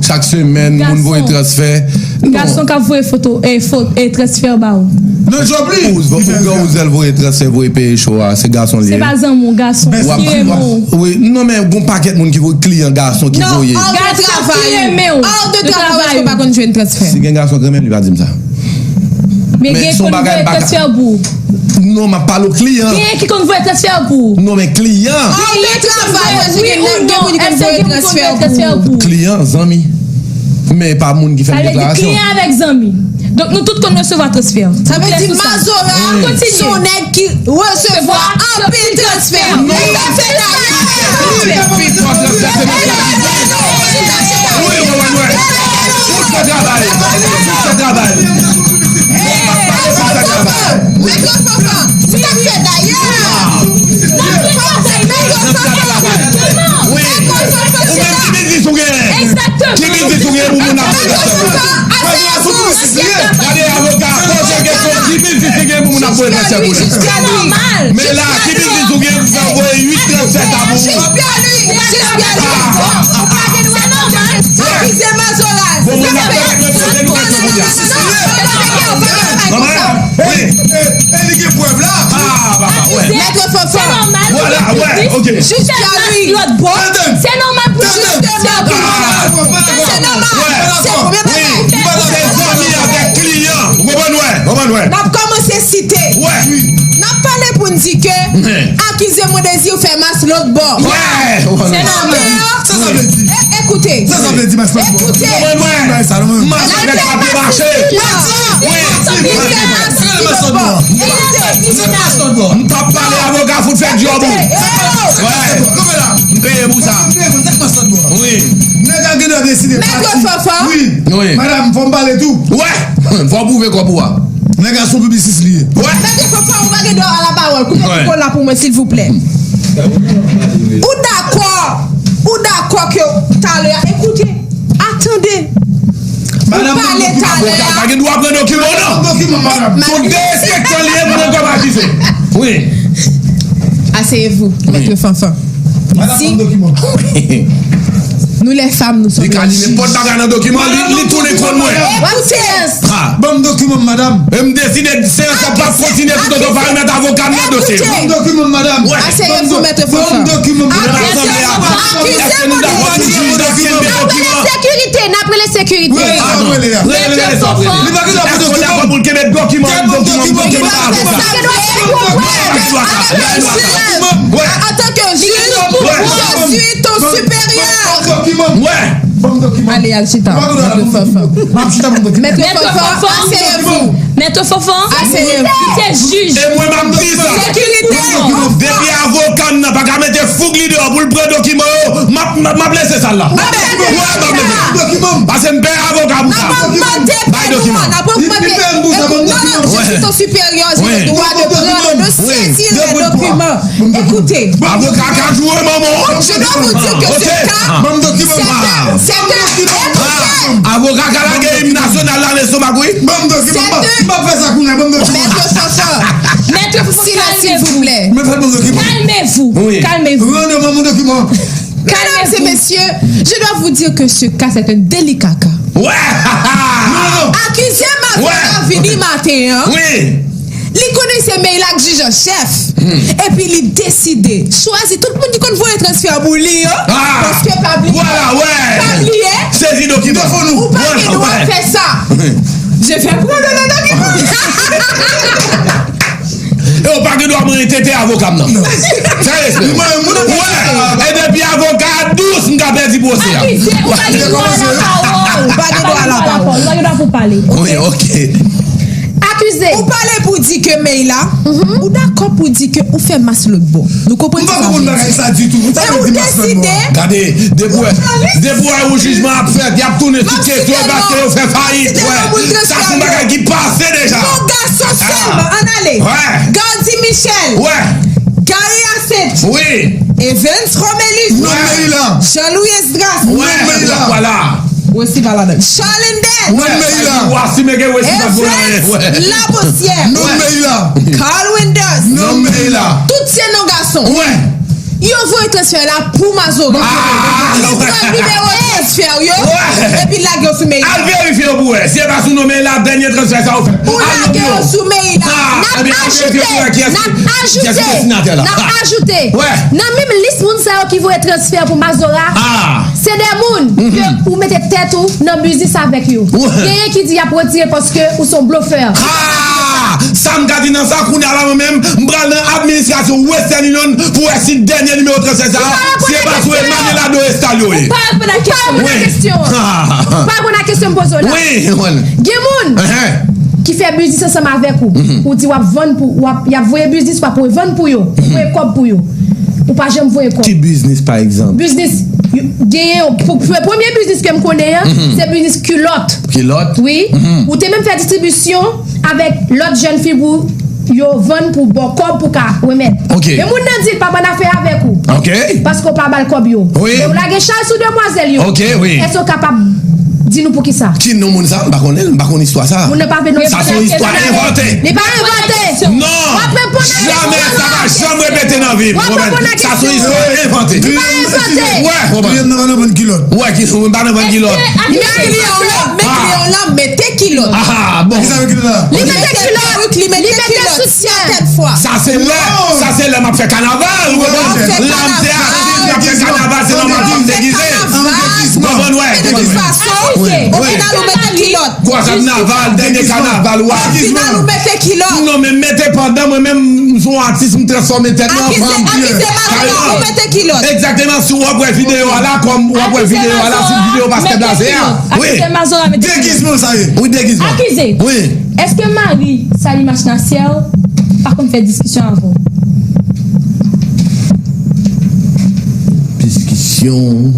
Chak semèn, moun voye transfè. Non. Gason k ap voye foto, e, fo-, e, transfè ba ou. Non, Jobli. Ou, ou, ou, Ozèl voye transfè, voye peye cho a, se gason li ye. Se pa zanmi w, gason ki renmen w. Wi, non, men gon pakèt moun ki voye, kliyan gason ki voye. Non, hors de travail. Hors de travail, ou pa konn jwenn transfè. Si gen gason k renmen m, li pa di m sa. Men gen ki konn voye transfè pou ou. Non, m ap pale w kliyan. Gen ki konn voye transfè pou ou. Non, men kliyan. Hors de travail, wi ou non, èske gen moun ki konn voye transfè pou ou? Kliyan, zanmi. Men pa moun ki fè m deklarasyon. Sa vle di kliyan avèk zanmi. Donk nou tout konn resevwa transfè. Sa vle di Mazora se yon nèg ki resevwa anpil transfè. Non. Li fè transfè. Wi, wi, wi, wi. Tout fè travay. Tout fè travay. Mèt Fanfan, mèt Fanfan, se sa k fè dayè. Wi. Ou menm ki biznis ou genyen? Ki biznis ou genyen pou moun ap fè sa? Gade avoka, poze kesyon. Biznis ki gen pou moun ap voye transfè pou li. Men la, ki biznis ou gen pou fè voye uit transfè sa pou moun? Jis Pierre-Louis, Jis Pierre-Louis, ou pa gen dwa akize Mazola. Bon, moun ap fè transfè pou moun. Manman, wi, e, e li gen prèv la. Ah, papa, wè. Mèt Fanfan. Vwala, wè, ok. Jis Pierre-Louis. Lòt bò. Se nòmal pou jis Pierre-Louis. Se nòmal. Se premye bagay. Se zanmi avèk kliyan. Ou konprann, wè, ou konprann, wè. N ap kòmanse site. Wè. N ap pale pou n di ke akize Mondésir fè mas lòt bò. Wè. Se nòmal. Sa sa vle di? E, ekoute. Sa sa vle di, mas lòt bò? Ekoute. Ou konprann, wè. Mas avèk papye mache. Wi. Ekoute. M t ap pale avoka fout fè djòb ou. Wè. M peye pou sa. Wi. Nèg la gen dwa deside pati. Mèt Fanfan. Wi. Wi. Madanm, fò m pale tou. Wè. Fò w pwouve kòb ou a. Nèg la se yon piblistis li ye. Wè. Mèt Fanfan, ou pa gen dwa a la pawòl. Koupe mikwo la pou mwen, silvouplè. Ou dakò, ou dakò ke talè a, ekoute, atande. Ou pale talè a. Avoka pa gen dwa pran dokiman, non. Dokiman, madanm. Pou de enspektè li ye, mwen kòm akize. Wi. Asseyez-vous, Mèt Fanfan. Madanm, ban m dokiman. Nous les femmes, nous sommes. Li ka li nenpòt bagay nan dokiman, li, li tounen kont mwen. Écoutez. Ha. Ban m dokiman, madanm. E m deside, seyans sa p ap kontinye si tonton Farin mèt avoka m nan dosye. Ban m dokiman, madanm. Asseyez-vous, Mèt Fanfan. Ban m dokiman, madanm. Accusez, accusez Mondésir. N ap rele sekirite, n ap rele sekirite. Rele, rele, rele, rele. Li pa gen dwa pran dokiman. Fò dakò pou l kenbe dokiman, dokiman, dokiman. Li pa gen dwa pran dokiman. Antanke jij, je suis ton supérieur. Wè. Ban m dokiman. Ale, al chita. Mèt Fanfan. Mèt Fanfan, asseyez-vous. Mèt Fanfan, asseyez-vous. Kite jij. E mwen, m ap di sa. Sekirite. Depi avoka m nan pa ka mete foug li deyò pou l pran dokiman yo, m ap, m ap, m ap lese sal la. Wè, m ap lese. Paske m peye avoka pou sa. Bay dokiman. Li peye m pou sa, ban m dokiman. Je suis ton supérieur, j'ai le droit de prendre, de saisir les documents. Écoutez. Avoka ka joure manman w. Je dois vous dire que ce cas, c'est un, c'est un, écoutez. Avoka ka lage im nasyonal la nan lestomak ou, wi. Ban m dokiman. M p ap fè sa kounye a, ban m dokiman. Mèt Fanfan. Mèt Fanfan, silence, s'il vous plaît. Mèt Fanfan, ban m dokiman. Calmez-vous. Wi. Calmez-vous. Rann mwen mon dokiman. Mesdames et messieurs, je dois vous dire que ce cas, c'est un délicat cas. Wè. Akize Mazola vini maten an. Wi. Li konnen se Meila k jij an chèf. Epi li deside chwazi tout moun ki konn voye transfè pou li yo. Paske pa bliye. Vwala, wè. Pa bliye. Sezi dokiman. Ou pa gen dwa fè sa. Je vais prendre le document. E w pa gen dwa manyen tete avoka m nan. Fè respè. Wè. E depi avoka a dous, m ka pèdi pwosè a. Akize, ou pa gen dwa a la pawòl. Ou pa gen dwa a la pawòl. Ou pa gen dwa pou pale. Wi, ok. Akize. Ou pale pou di ke Meila, ou dakò pou di ke ou fè mas lòt bò. Nou konprann sa sa vle di. E ou deside. Gade, depi w wè, depi w wè yon jijman ap fèt, y ap tounen sou kesyon paske yo fè fayit. Wè. Sa se yon bagay ki pase deja. Yon gason sèlman, ann ale. Wè. Gardy Michel. Wè. Gary Asset. Wi. Evens Romelus. Non, Meila. Jean-Louis Esdras. Wè. Vwala. Westy pa ladan. Charlendez. Non, Meila. Wè, si men gen Westy pa pou anyen. Evans Labossière. Non, Meila. Carl Wenders. Non, Meila. Tout se non gason. Wè. Yo voye transfè la pou Mazora. Ou pran nimewo transfè yo, epi lage yo sou Meila. Al verifye yo pou wè. Si e pa sou non Meila, dènye transfè sa ou fè. Ou lage yo sou Meila. N ap ajoute, n ap ajoute, n ap ajoute. Nan menm lis moun sa yo ki voye transfè pou Mazora, se de moun ke ou mete tèt ou nan biznis avèk yo. Genyen ki di y ap retire paske ou se yon blofè. Ah! Sa m ka di nan sa, kounye a la, mwen menm, m pral nan administrasyon Western Union pou wè si dènye nimewo transfè sa a, si e pa sou Emmanuel Ado Estal yo ye. Ou pa reponn a kesyon m. Ou pa reponn a kesyon m poze w la. Wi, wi. Gen moun ki fè biznis ansanm avèk ou. Ou di w ap vann pou, w ap, y ap voye biznis, w ap voye vann pou yo. Voye kòb pou yo. Ou pa janm voye kòb. Ki biznis, pa egzanp? Biznis, yo, genyen yon, pou, pou, premye biznis ke m konnen an, se biznis kilòt. Kilòt? Wi. Ou te menm fè distribisyon avèk lòt jèn fi pou yo vann pou ba w kòb pou ka remèt. Ok. Men moun nan di l pa bann afè avèk ou. Ok. Paske w pa ba l kòb yo. Wi. Men w lage chay sou demwazèl yo. Ok, wi. Èske w kapab Di nou poukisa. Ki non moun sa? M pa konnen l, m pa konn istwa sa. Moun nan pa vle non. Sa se yon istwa envante. Li pa envante. Non. W ap reponn a kesyon. Jamè, sa pa janm repete nan vi m. W ap reponn a kesyon. Sa se yon istwa envante. Li pa envante. Wè, konprann. Li nan vann kilòt. Wè, ki sou, m pa nan vann kilòt. Li mete kilòt. Mete kilòt. Ah, bon. Ki sa mete kilòt la? Li mete kilòt. Li mete soutyen. Sa se lè, sa se lè m ap fè kanaval, ou konprann? Lè m te atis, m ap fè kanaval, se nòmal pou m degize. Konprann, wè. De tout fason, o final ou mete kilòt. Gwo kanaval, dènye kanaval, wè. O final ou mete kilòt. Non, men mete pandan mwen menm, m se yon atis, m transfòme tèt mwen an fanm. Akize, akize, ou mete kilòt. Egzakteman, si w ap wè videyo a la, kòm w ap wè videyo a la, si videyo pa deplase a. Wi. Degizman sa ye. Wi, degizman. Akize. Wi. Èske mari Salimach Nasyè pa konn fè diskisyon avè w? Diskisyon.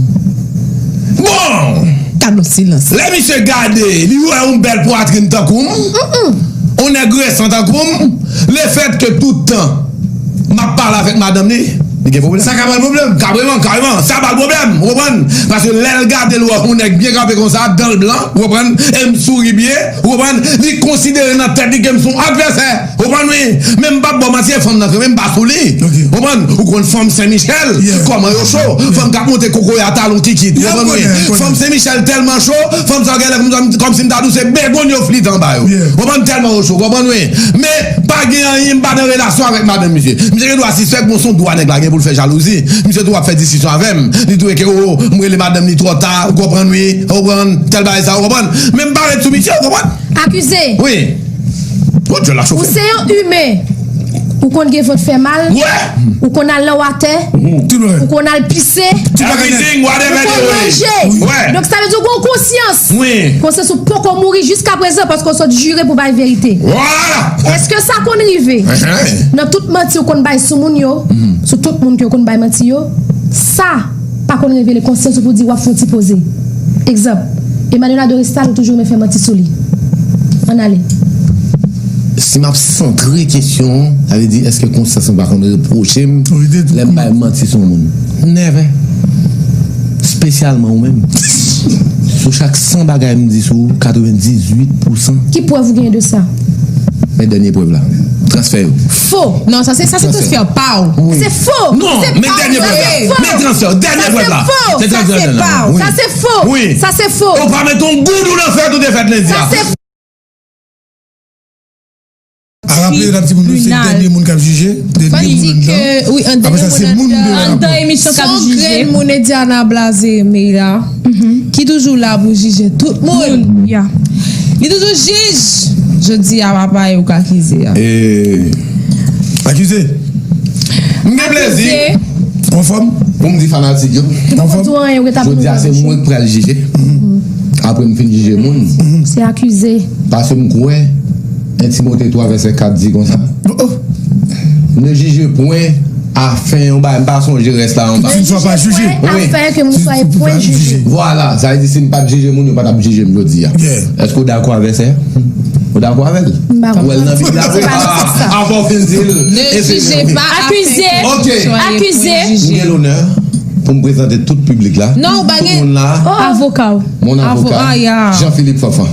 Bon! Tablo silans. Lè misye gade, li wè yon bèl pwatrin tankou m, yon nèg resan tankou m, lefètke tout tan m ap pale avèk madanm li, li gen pwoblèm. Sa ka ba l pwoblèm? Kareman, kareman, sa ba l pwoblèm, ou konprann? Paske lè l gade l wè yon nèg byen kanpe konsa, dan l blan, ou konprann? E m souri byen, ou konprann? Li konsidere nan tèt li ke m se yon advèsè, ou konprann wi? Men m p ap ba w manti, e fanm nan kanmenm m pa sou li. Ou konprann? Ou konn fanm Sen Michèl, kòman yo cho? Fanm k ap monte kokoye a talon kikit, ou konprann wi? Fanm Sen Michèl tèlman cho, fanm sa yo genlè kòm, kòmsi m ta di w se begonn yo flit anba yo. Ou konprann? Tèlman yo cho, ou konprann wi? Men pa gen anyen, m pa nan relasyon avèk madanm misye. Misye gen dwa sispèk, bon, se yon dwa nèg la gen pou l fè jalouzi. Misye tou ap fè diskisyon avè m. Li tou ke, o, m rele madanm li twò ta, ou konprann wi, ou konprann, tèl bagay sa, ou konprann. Men m pa ret sou misye, ou konprann. Akize. Wi. Ou djòl la chofe. Ou se yon imen. Ou konn gen vant fè mal. Wè. Ou konn al nan watè. Ou konn al pise. Everything, whatever. Ou konn manje. Wè. Donk, sa vle di ou gen konsyans. Wi. Konsyans ou poko mouri jiska prezan paske ou sot jire pou bay verite. Vwala. Èske sa konn rive? Nan tout manti ou konn bay sou moun yo, sou tout moun ke ou konn bay manti yo, sa pa konn revele konsyans ou pou di w ap fè yon ti poze. Egzanp, Emmanuel Adoristal ou toujou renmen fè manti sou li. Ann ale. Si m ap santre kesyon an, sa vle di, èske konsyans mwen pa konn repwoche m lè m bay manti sou yon moun? Never. Espesyalman ou menm. Sou chak san bagay m di sou ou, katrevendizuit pousan. Ki prèv ou genyen de sa? Men dènye prèv la. Transfè yo. Fo. Non, sa se, sa se transfè pa w. Wi. Se fo. Non, men dènye prèv la. Men transfè yo. Dènye prèv la. Sa se fo. Sa se fo. Wi. Sa se fo. Ou pa met yon goud ou nan fèt ou te fèt lendi a. Sa se fo. A raple, n ap di moun yo se dènye moun k ap jije, dènye moun anndan. Apre sa, se moun deyò a. Anndan emisyon k ap jije. Son grenn moun Ediana Blaze Meira, ki toujou la pou jije tout moun. Li toujou jij. Jodi a, papa, e ou k akize a. E, akize. M gen plezi. Anfòm? Pou m di fanatik yo. Anfòm? Jodi a, se mwen k pral jije. Apre m fin jije moun. Se akize. Paske m kwè, en Timote twa vèsè kat di konsa, ne jije pwen afin yon bagay, m pa sonje rès la anba. Ne jije pwen afin que vous ne soyez point jugés. Vwala, sa vle di si m pa t jije moun, yo pa t ap jije m jodi a. Èske w dakò avè sè? Ou dakò avè l? M pa konprann. Ou wè l nan Bib la vre? Avan w fin di l, ne jije pa afin que vous ne soyez point jugés. Ok. Akize. M gen lonè pou m prezante tout piblik la. Non, ou pa gen. Tout moun la. Avoka w. Mon avocat, Jean-Philippe Fanfan.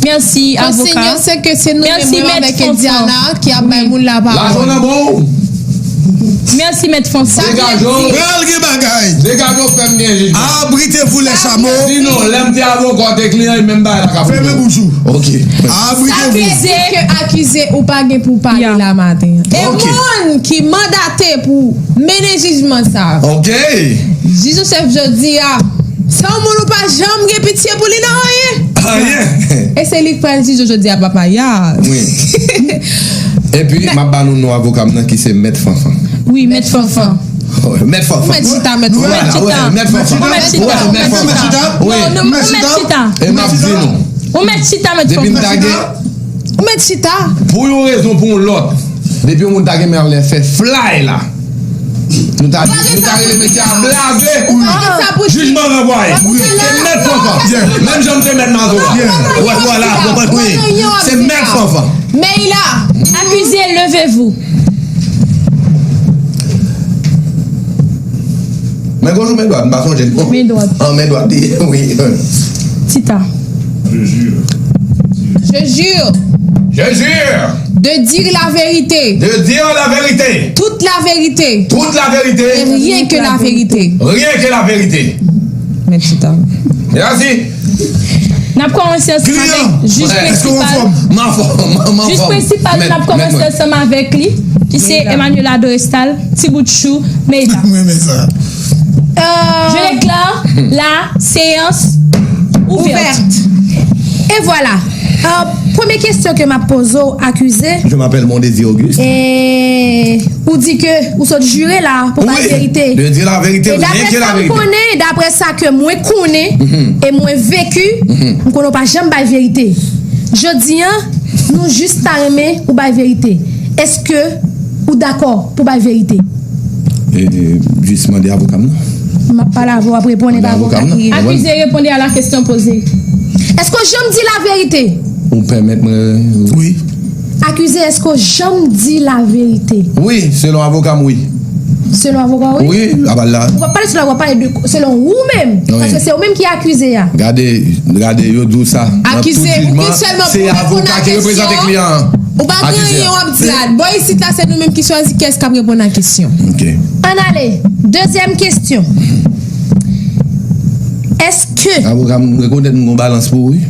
Mèsi, avoka. Konsiy yo, se ke se nou menm, mwen avèk Ediana, ki ap bay moun lapawòl. Lajan nan bon. Mèsi, mèt Fanfan. Degaje w. Pral gen bagay. Degaje w, fè m gen jij la. Abrite-vous les chameaux. Sinon, lè m te avoka, w te kliyan, e menm bagay la ka fèmen bouch ou. Ok. Abrite-vous. Sa vle di ke akize ou pa gen pou pale la maten an. E moun ki mandate pou mennen jijman sa. Ok. Jij an chèf jodi a, se yon moun ou pa janm gen pitye pou li nan anyen. Anyen. E se li k pral jije jodi a, papa, ya. Wi. Epi, m ap ba nou non avoka m nan ki se Mèt Fanfan. Wi, Mèt Fanfan. Mèt Fanfan. Ou mèt chita, Mèt Fanfan. Mèt Fanfan. Ou mèt chita. Ou mèt chita. E m ap di nou. Ou mèt chita, Mèt Fanfan. Depi m ta gen Ou mèt chita. Pou yon rezon, pou yon lòt, depi yon moun ta gen men avle fè flay la, nou ta di, nou ta rele mesye a blaze. Jijman ranvwaye. Se Mèt Fanfan. Menm jan m te mèt Mazo a. Wè, vwala, konprann, wi. Se Mèt Fanfan. Meila. Accusé, levez-vous. M Men gon jou men dwat, m pa sonje non. Men dwat. An men dwat li ye, wi. Tita. Je jure. Je jure. Je jure. De dire la vérité. De dire la vérité. Toute la vérité. Toute la vérité. Et rien que la vérité. Rien que la vérité. Men Tita. Mèsi. N ap kòmanse ansanm avèk jij prensipal. Jij prensipal, n ap kòmanse ansanm avèk li, ki se Emmanuela Dorestal, Ti Bout Chou, Meida. Mwen renmen sa. Je déclare la séance ouverte. Ouverte. Et voilà. Euh, premye kesyon ke m ap poze w, akize. Je m'appelle Mondésir Auguste. E ou di ke ou sot jire la pou bay verite. Oui, de dire la vérité, rien que la vérité. E daprè sa m konnen, daprè sa ke mwen konnen, e mwen veki, m konnen w pa janm bay verite. Jodi a, nou jis ta renmen ou bay verite. Èske ou dakò pou bay verite? E, jis mande avoka m nan. M ap pale avè w, w ap reponn, e pa avoka ki. Akize, répondez à la question posée. Èske w janm di laverite? Ou pèmèt mwen. Wi. Akize, èske w janm di laverite? Wi, selon avoka m, wi. Selon avoka w, wi? Wi, a bal la. Ou pa pale selon, ou pa pale de, selon ou menm. Wi. Paske se ou menm ki akize a. Gade, gade, yo di w sa. Nan tout jijman, se avoka ki reprezante kliyan an. Ou pa gen anyen w ap di la. Bò isit la, se nou menm ki chwazi kiyès k ap reponn a kesyon. Ok. Ann ale. Dezyèm kesyon. Èske. Avoka m, rekonèt m gon balans pou ou, wi.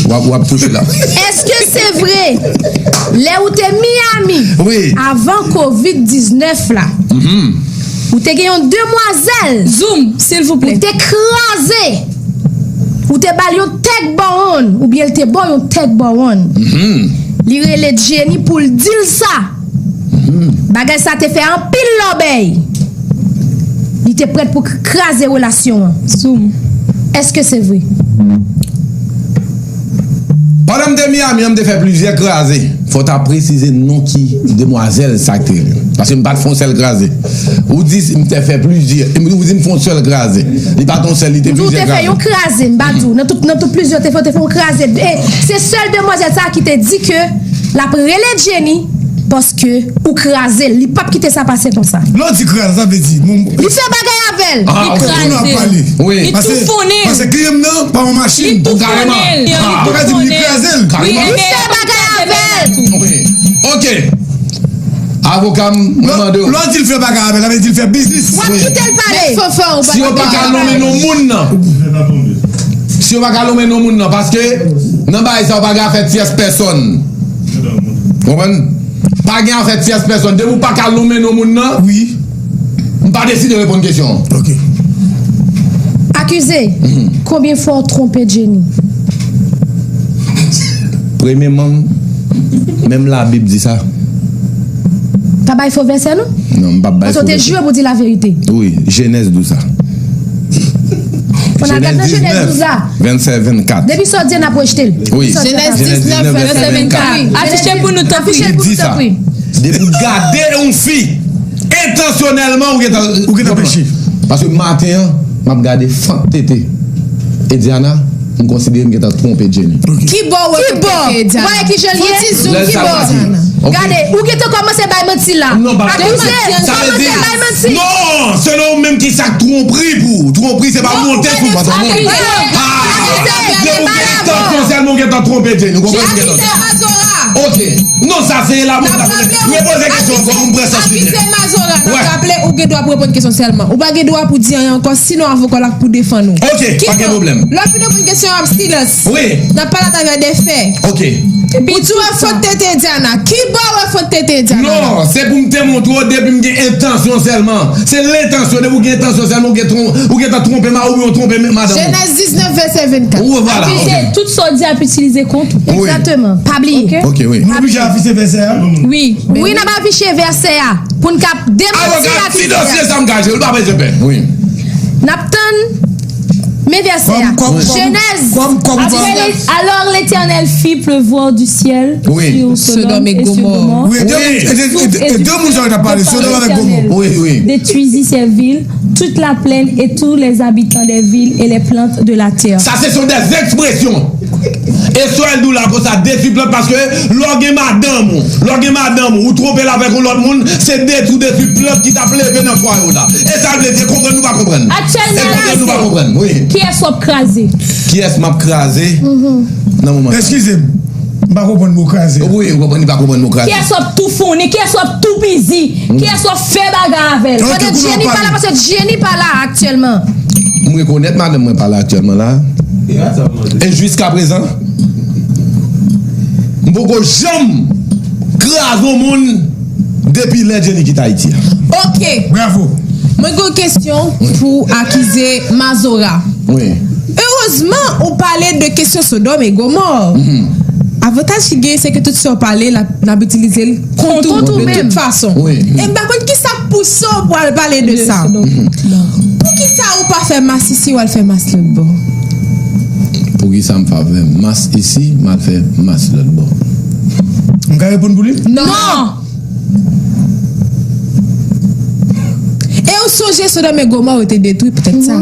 W ap, w ap touche la. Èske se vre, lè ou te Miami, wi, avan kovid diznèf la, ou te gen yon demwazèl, zoom, silvouplè, ou te kraze, ou te ba l yon tèg bòwonn, oubyen l te ba w yon tèg bòwonn. Li rele Jenny pou l di l sa. Bagay sa te fè anpil lòbèy. Li te prèt pou k-, kraze relasyon an. Zoom. Èske se vre? Pandan m te Miami an, m te fè plizyè kraze. Fò w ta presize non ki demwazèl sa k te ye. Paske m pa t fè yon sèl kraze. Ou di m te fè plizyè. Ou di m fè yon sèl kraze. Li pa t yon sèl, li te plizyè kraze. Ou di w te fè yon kraze, m pa di w. Nan tout, nan tout plizyè, w te fè, w te fè yon kraze. E se sèl demwazèl sa ki te di ke l ap rele Jenny paske ou kraze l. Li p ap kite sa pase konsa. Lè w di kraze, sa vle di, bon, li fè bagay avè l. Ah, ok. Li kraze l. Wi. Li toufonnen l. Paske, paske kliyan m nan pa yon machin. Li toufonnen l. Li toufonnen l. Li kraze l. Wi, li fè bagay avè l. Ok. Avoka m, mwen mande w. Lè w di l fè bagay avè l, sa vle di l fè biznis. W ap kite l pale. Si yo pa ka nonmen non moun nan. Si yo pa ka nonmen non moun nan, paske nan bagay sa yo pa gen afè tyès pèsòn. Konprann? Pa gen afè tyès pèsòn. Depi w pa ka nonmen non moun nan, wi, m pa deside reponn kesyon an. Ok. Akize, konbyen fwa w twonpe Jenny? Premyèman, menm Labib di sa. Pa bay fo vèsè, non? Non, m p ap bay fo vèsè. Paske w te jire pou di laverite. Wi, Jenèz di w sa. Fò n al gad nan Jenèz douz la. Vennsenk, vennkat. Depi sa w di a, n ap rejte l. Wi. Jenèz diznèf, vennsenk, vennkat. Afiche pou nou, tanpri. Afiche pou nou, tanpri. Depi w gade yon fi, entansyonèlman, ou gentan, ou gentan peche. Paske maten an, m ap gade fant tete Ediana, m konsidere m gentan twonpe Jenny. Ki bò w wè fant tete Ediana? Ki bò? Ou wè ki jan l ye? Fon ti zoom, ki bò? Gade, ou gentan kòmanse bay manti la. Non, pa kòmanse bay manti. Non, selon ou menm ki sa k twonpri pou ou. Twonpri se pa monte sou fantom. Ah, depi w gen entansyon sèlman ou gentan twonpe Jenny. Ou konprann? Jenny, se Mazora. Ok. Non, sa se la mwen ta poze. Repoze kesyon ankò pou m pran sans li. Akize Mazora. N ap raple, ou gen dwa pou reponn kesyon sèlman. Ou pa gen dwa pou di anyen ankò, sinon avoka w la pou defann ou. Ok, pa gen pwoblèm. Lè w fin reponn kesyon an, silans. Wi. N ap pale atravè de fè. Ok. Ou di w wè fant tete Diana. Ki bò w wè fant tete Diana? Non, se pou m te montre w depi m gen entansyon sèlman. Se lentansyon, depi w gen entansyon sèlman, ou gen tron-, ou gentan twonpe mari w oubyen w twonpe madanm ou. Jenèz diznèf, vèsè vennkat. Ou, vwala, ok. Akize, tout sa w di ap itilize kont ou. Wi. Egzakteman. Pa bliye. Ok? Ok, wi. Nou oblije afiche vèsè a? Wi. Wi, n ap afiche vèsè a pou n ka demanti akize a. Avoka, ti dosye sa m ka jere, ou pa bezwen pè. Wi. N ap tann, men vèsè a. Jenèz. Après, les- alors l'Éternel fit pleuvoir du ciel sur Sodome et sur Gomorrhe. Wi, e de moun sa yo t ap pale, Sodòm avèk Gomò. Wi, wi. Détruisit ces villes, toute la plaine et tous les habitants des villes et les plantes de la terre. Sa se sont des expressions. E Soèl di w la konsa, detwi plant, paske lè w gen madanm ou, lè w gen madanm ou, ou twonpe l avèk yon lòt moun, se detwi, detwi plant ki t ap leve nan fwaye w la. E sa l vle di, e konprann nou pa konprann. Aktyèlman la, e konprann nou pa konprann, wi. Kiyès w ap kraze? Kiyès m ap kraze nan moman sa? Eskize m, m pa konprann mo kraze. Wi, ou konprann li pa konprann mo kraze. Kiyès w ap toufouni? Kiyès w ap toupizi? Kiyès w ap fè bagay avè l? Pandan Jenny pa la, paske Jenny pa la aktyèlman. M rekonèt madanm mwen pa la aktyèlman la. E jiskaprezan, m poko janm kraze yon moun depi lè Jenny kite Ayiti a. Ok. Bravo. Mwen gen yon kesyon pou akize Mazora. Wi. Erezman, ou pale de kesyon Sodòm e Gomò. Avantaj ki genyen, se ke tout sa w pale, l ap, n ap itilize l kont ou de tout fason. Wi. E m pa konn ki sa k pouse w pou al pale de sa. Poukisa ou pa fè masisi, w al fè mas lòt bò? Poukisa m pa fè mas isi, m al fè mas lòt bò? M ka reponn pou li? Non. E ou sonje Sodòm e Gomò yo te detwi poutèt sa.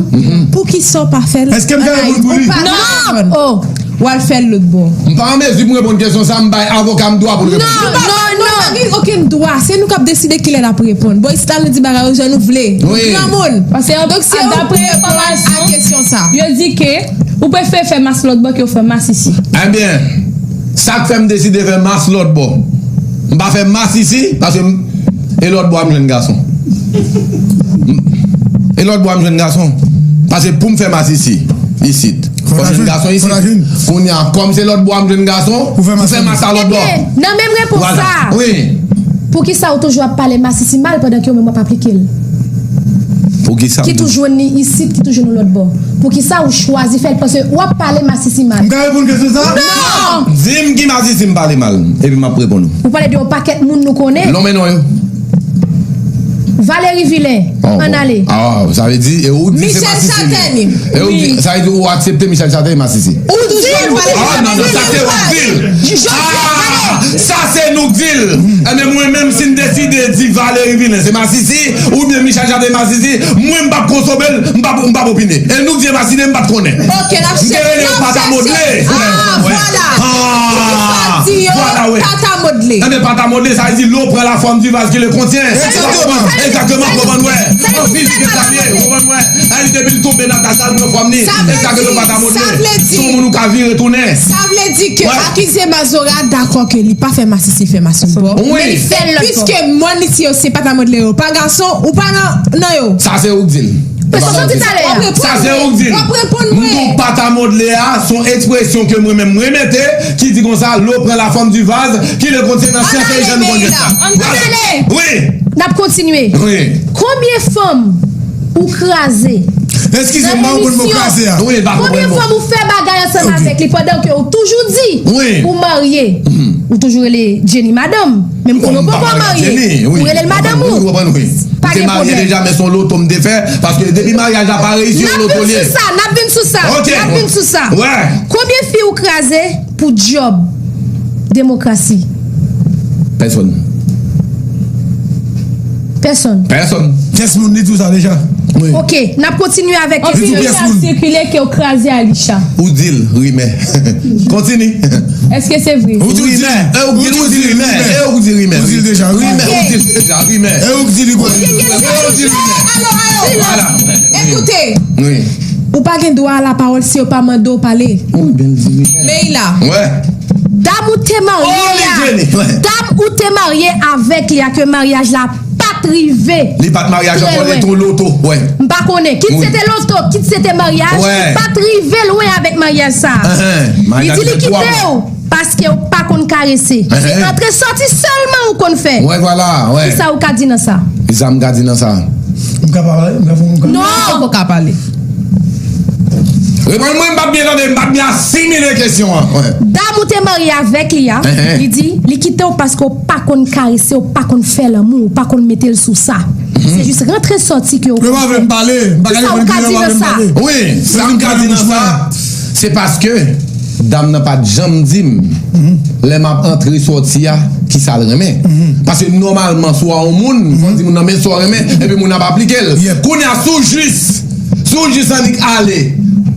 Poukisa w pa fè l? Èske m ka reponn pou li? Non! Oh! W al fè l lòt bò. M pa an mezi pou m reponn kesyon sa, m bay avoka m dwa pou l reponn. Non, non, non. Pa gen okenn dwa. Se nou k ap deside kilè n ap reponn. Bon, isit la nou di bagay yo jan nou vle. Wi. Granmoun. Donk, se ou ki reponn a kesyon sa. Yo di ke ou prefere fè mas lòt bò ke w fè mas isi. Ebyen, sa k fè m deside fè mas lòt bò. M pa fè mas isi, paske m, e lòt bò a m jwenn gason. E lòt bò a m jwenn gason. Paske pou m fè mas isi, isit, fò m jwenn gason isit. Kounye a, kòm se lòt bò a m jwenn gason, pou fè mas la lòt bò. Ebyen, nan menm repons sa, wi. Poukisa ou toujou ap pale mas isi mal pandan ke ou menm w ap aplike l? Poukisa? Ki tou jwenn li isit, ki tou jwenn ou lòt bò. Poukisa ou chwazi fè l, paske w ap pale mas isi mal? M ka reponn kesyon sa? Non! Di m ki mas isi m pale mal, epi m ap reponn ou. Ou pale de yon pakèt moun nou konnen. Lonmen non yo. Valery Villain, ann ale. Ah, sa vle di, e ou k di se masisi li ye. Michel Chataigny. E ou k di, sa vle di ou aksepte Michel Chataigny masisi. Ou di l, ou di l. Ah, non, non, sa se ou k di l. Ah, sa se nou k di l. Ebyen, mwen menm, si m deside di Valery Villain se masisi, oubyen Michel Chataigny masisi, mwen, m p ap konsome l, m p ap, m p ap opine. E nou k di e masisi, m pa t konnen. Ok, n ap chèche, n ap chèche. M te rele yo Pata Modle. Ah, vwala. Ah, vwala, wi. Pata Modle. Ebyen, Pata Modle, sa vle di l'eau prend la forme du vase qui le contient. Exactement. Exactement, konprann, wè. An fizik, e sa l ye, konprann, wè. Sa vle di depi l tonbe nan tas la, l pran fòm li. E sa ke nou pa ta modle. Se yon moun ou ka vire tounen. Sa vle di ke akize Mazora dakò ke li pa fè masisi, fè masonbò. Wi. Men li fè l lòt bò. Piske mòn isi yo se pa ta modle yo, pa gason, ou pa nan, nan yo. Sa se ou k di l. Sa se ou k di l. W ap reponn mwen. M di w pa ta modle a, se yon ekspresyon ke mwen menm mwen mete, ki di konsa, l'eau prend la forme du vase qui le contient nan syans e jan nou konn sa. Ann ale. Wi. N ap kontinye. Wi. Konbyen fanm ou kraze? Eskize m, m pa konprann mo kraze a. Wi, m pa konprann mo. Konbyen fanm ou fè bagay ansanm avèk li pandan ke ou toujou di ou marye? Ou toujou rele Jenny madanm. Menm kote ou poko marye, ou rele l madanm ou. Wi, ou konprann, wi. Pa gen pwoblèm. M te marye deja, men se yon loto m te fè, paske depi maryaj la pa reyisi, yon loto li ye. N ap vin sou sa, n ap vin sou sa, n ap vin sou sa. Wè. Konbyen fi ou kraze pou djòb demokrasi? Pèsonn. Pèsonn. Pèsonn. Kès moun li di w sa deja? Wi. Ok, n ap kontinye avèk kesyon. Anpil rimè ap sikile ke w kraze Alisha. Ou di l, rimè. Kontinye. Èske se vre? Ou di rimè. E ou di rimè. E ou di rimè. Ou di l deja, wi. Rimè, ou di l deja, rimè. E ou di li kwè. E ou di rimè. Vwala. Ekoute. Wi. Ou pa gen dwa a lapawòl si yo pa mande w pale. Ou byen di rimè. Leila. Wè. Dam ou te marye a. Dam ou te marye avèk li a, ke maryaj la pa t rive. Li pa t maryaj ankò, li te yon loto, wè. M pa konnen. Kit se te loto, kit se te maryaj, li pa t rive lwen avèk maryaj sa. Li di li kite w paske w pa konn karese. Se antre sòti sèlman ou konn fè. Wè, vwala, wè. Kisa ou ka di nan sa? Kisa m ka di nan sa? M ka pale? M ka fè yon... Non! Ou poko ka pale. Reponn mwen, m p ap byen tande, m p ap byen asimile kesyon an. Dam ou te marye avèk li a, li di, li kite w paske w pa konn karese, w pa konn fè lanmou, w pa konn mete l sou sa. Se jis rantre sòti ke w konn fè. Yo pa vle m pale, m pa ka reponn, yo pa vle m pale. Wi, sa m ka di nan sa, se paske dam nan pa t janm di m, lè m ap antre sòti a, kisa l renmen. Paske nòmalman, si w a yon moun, fò w di moun nan men sa w renmen, epi moun nan ap aplike l. Kounye a, si w jis, si w jis annik ale,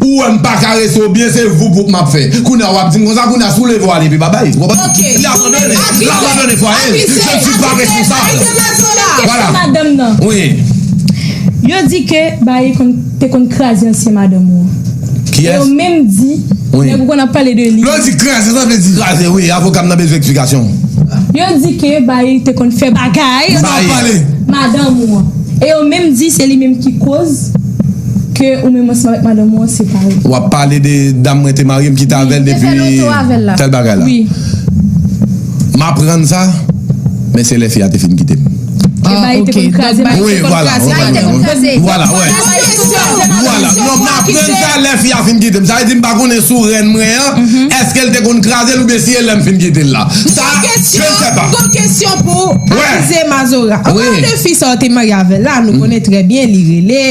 Ou wè m pa karese w byen, se voup voup m ap fè. Kounye a w ap di m konsa, kounye a si w leve w ale epi babay. Ou konprann? Li abandone. L abandone fwaye l. Je ne suis pas responsable. Voilà. Madanm nan. Wi. Yo di ke Bayi konn, te konn kraze ansyen madanm ou an. Kiyès? E yo menm di, nèg ou konn ap pale de li. Lè w di kraze, sa vle di kraze, wi. Avoka m nan bezwen eksplikasyon. Yo di ke Bayi te konn fè bagay. Madanm ou an. E yo menm di se li menm ki koz ke ou menm ansanm avèk madanm ou an separe. W ap pale de dam mwen te marye, m kite avè l depi tèl bagay la. M aprann sa, men se lè fi a te fin kite m. E Bayi te konn kraze. Wi, vwala. Vwala, wè. Vwala. Non, m aprann sa lè fi a fin kite m. Sa vle di m pa konnen sou rèn mwen an, èske l te konn kraze l oubyen si e lè m fin kite l la. Sa, je ne sais pas. Gon kesyon pou Akize Mazora. Anpil de fi sa w te marye avè l la, nou konnen trè byen, li rele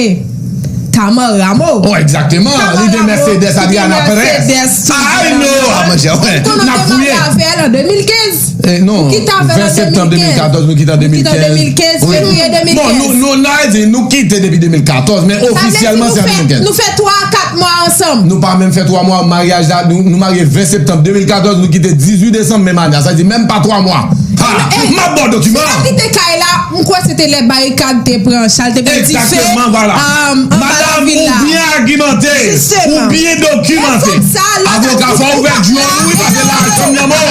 Tamar Rameau. Oh, egzakteman. Li gen Mercedes Adriana Perez. I know, ah, monchè, wè. N ap fouye. Ou kite avè l an de mil kenz. Eh, non, ven septanm de mil katòz, nou kite an de mil kenz. Ou kite an de mil kenz, fevriye de mil kenz. Bon, nou, nou, nou, nou kite depi de mil katòz, men ofisyèlman se an de mil kenz. Nou fè twa a kat mwa ansanm. Nou pa menm fè twa mwa, maryaj la, nou, nou marye ven septanm de mil katòz, nou kite dizuit desanm menm ane a. Sa vle di menm pa twa mwa. Ha! M ap ba w dokiman. Sa ki te kay la, m kwè se te lè barikad te pran chal, te gen dife. Egzakteman, vwala. Madanm, ou byen agimante. Ou byen dokimante. Avoka, fò w ouvè djòl ou, wi, paske lajan m nan men w.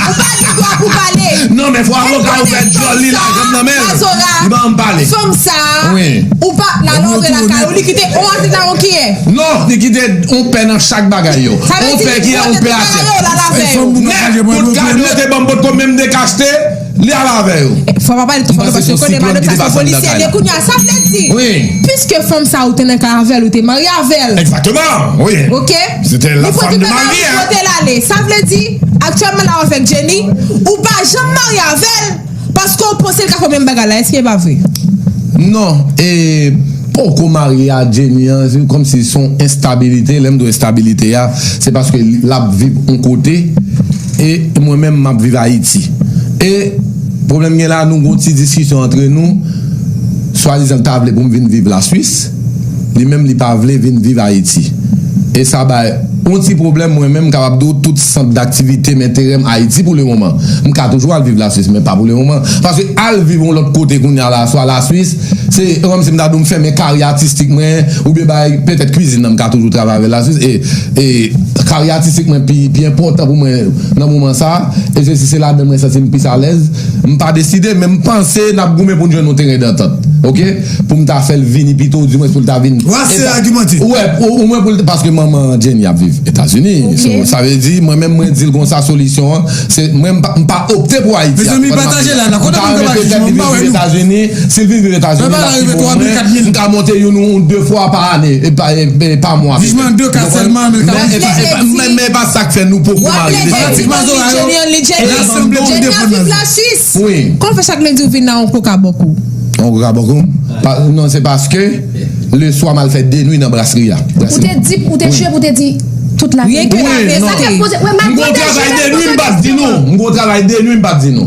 Ou pa gen dwa pou pale. Non, men fò avoka ouvè djòl li, lajan m nan men l. Li ban m pale. Fanm sa, ou pa, lalwa antre lakay ou, li kite on ase ta on kiyè. Non, li kite on pè nan chak bagay yo. On pè kiyè, on pè atè. Nèg, tout kado yo te ban m potko menm dekachte, li al avè yo. Fò pa pale twò fò non, paske yo konnen madanm sa se polisye li ye kounye a. Sa vle di, piske fanm sa ou te nan kay avè l, ou te marye avè l. Egzakteman, wi. Oke? Li pote bagay ou, li pote l ale. Sa vle di, aktyèlman la w avèk Jenny, ou pa janm marye avè l, paske w panse l ka fè menm bagay la. Èske e pa vre? Non, e poko marye a Jenny an, se kòmsi se yon enstabilite. Lè m di w enstabilite a, se paske l ap viv yon kote e mwen menm m ap viv Ayiti. E pwoblèm gen la, nou gen yon ti diskisyon antre nou. Swadizan l ta vle pou m vin viv Laswis, li menm li pa vle vin viv Ayiti. E sa bay yon ti pwoblèm, mwen menm m kapab di w tout sant daktivite m, enterè m Ayiti pou lemoman. M ka toujou al viv Laswis, men pa pou lemoman. Paske al viv yon lòt kote kounye a la, swa Laswis, se kòmsi m ta di w m fèmen karyè atistik mwen, oubyen bay, petèt kwizin nan m ka toujou travay avè l Laswis, e, e karyè atistik mwen pi, pi enpòtan pou mwen nan moman sa a, e se, si se ladan mwen santi m plis alèz, m pa deside, men m panse n ap goumen pou n jwenn yon teren dantant, oke? Pou m ta fè l vini pito, dimwens pou l ta vin. Ou ase agimante. Wè, o, omwen pou l, paske manman Jenny ap viv Etazini. So, sa vle di, mwen menm, mwen di l konsa, solisyon an, se, mwen, m pa, m pa opte pou Ayiti a. Mezanmi, pataje la, la, kote moun ka pa jije, m pa wè nou. Etazini, si l vin viv Etazini, l ap pi bon mwen, m ka monte youn ou de fwa pa ane, e pa, e, e pa mwa. Jijman de ka sèlman, men l ka monte. Men, men, men e pa sa k fè nou poko marye. Fanatik Mazora yo, rasanble pou defann nan. Wi. Kòman fè chak lendi ou vin nan yon koka bòkou? Yon koka bòkou? Pa, non, se paske leswa m al fè de nwi nan brasri a. Ou te di, ou te jwe pou te di tout la verite. Wi, non. M gon travay de nwi, m pa t di nou. M gon travay de nwi, m pa t di nou.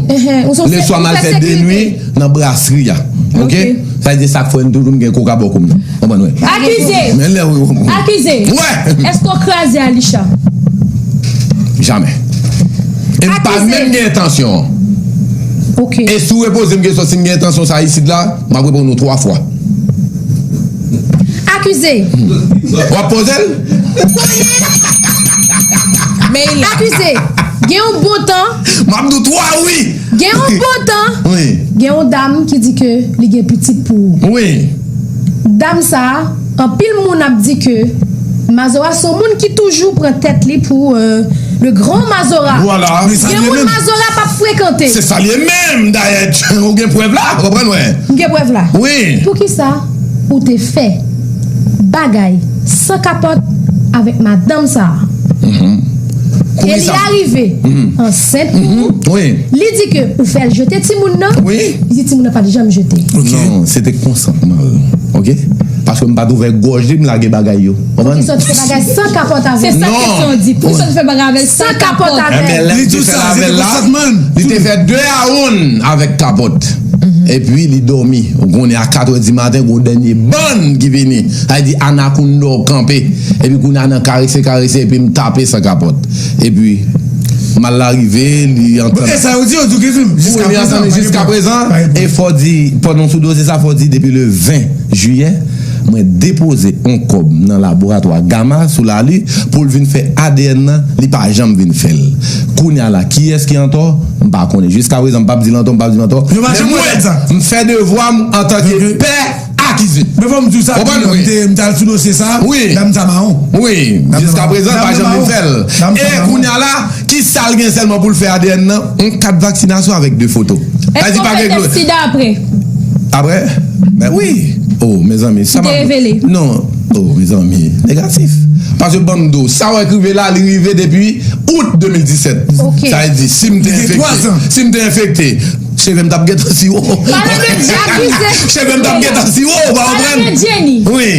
Leswa m al fè de nwi nan brasri a. Oke? Sa vle di sa k fè n toujou m gen koka bòkou m nan. Konprann, wi. Akize! Men lè, wi, wi. Akize! Wè! Èske w kraze Alisha? Jamè. E m pa menm gen entansyon an. Oke. E si w repoze m kesyon si m gen entansyon sa isit la, m ap reponn ou twa fwa. Akize. W ap poze l? Ou konnen. Men li la. Akize. Gen yon bon tan. M ap di w twa wi. Gen yon bon tan. Wi. Gen yon dam ki di ke li gen pitit pou ou. Wi. Dam sa a, anpil moun ap di ke Mazora se yon moun ki toujou pran tèt li pou, euh, le grand Mazora. Vwala. Gen moun Mazora p ap frekante. Se sa l ye menm, dayè, ou gen prèv la, ou konprann, wè. M gen prèv la. Wi. Poukisa ou te fè bagay san kapòt avèk madanm sa a? E li arive ansent pou ou. Wi. Li di ke ou fè l jete timoun nan. Wi. Li di timoun nan pa t janm jete. Ok. Non, se te konsantman l. Ok? Paske m pa t ouvè gòj li, m lage bagay yo. Konprann? Poukisa w te fè bagay san kapòt avè l? Se sa kesyon an di. Poukisa w te fè bagay avè l san kapòt avè l? Ebyen, lè m te fè l avè l la, li te fè de a youn avèk kapòt. Epi li dòmi. Ou konnen a katrè di maten, gon dènye bann ki vini. Sa vle di anakonda kanpe. Epi kounye a nan karese, karese, epi m tape san kapòt. Epi m al larive, li antann. E sa yo di, yo di w ki fim. Jiska prezan, jiska prezan, e fò di, pandan sou dosye sa, fò di depi le ven jiyè, mwen depoze yon kòb nan laboratwa Gama sou Lali pou l vin fè A D N nan, li pa janm vin fè l. Kounye a la, kiyès ki antò? M pa konnen. Jiska prezan, m p ap di l antò, m p ap di l antò. Yo pa janm remèt sa. M fè devwa m antanke pè akize. Men fò m di w sa, m te, m t al sou dosye sa, dam sa mawon. Wi, jiska prezan, pa janm vin fè l. E kounye a la, ki sa l gen sèlman pou l fè A D N nan? Yon kat vaksinasyon avèk de foto. Sa di pa gen glòt. Èske w fè tès sida apre? Apre? Ben wi. Oh, mezanmi, sa pa. Ki te revele? Non. Oh, mezanmi, negatif. Paske ban m di w, sa w wè k rive la, li rive depi out de mil disèt. Ok. Sa vle di, si m te enfekte, si m te enfekte, cheve m t ap gentan siwo. Palan de Jenny. Cheve m t ap gentan siwo, ou pa konprann? Palan de Jenny. Wi.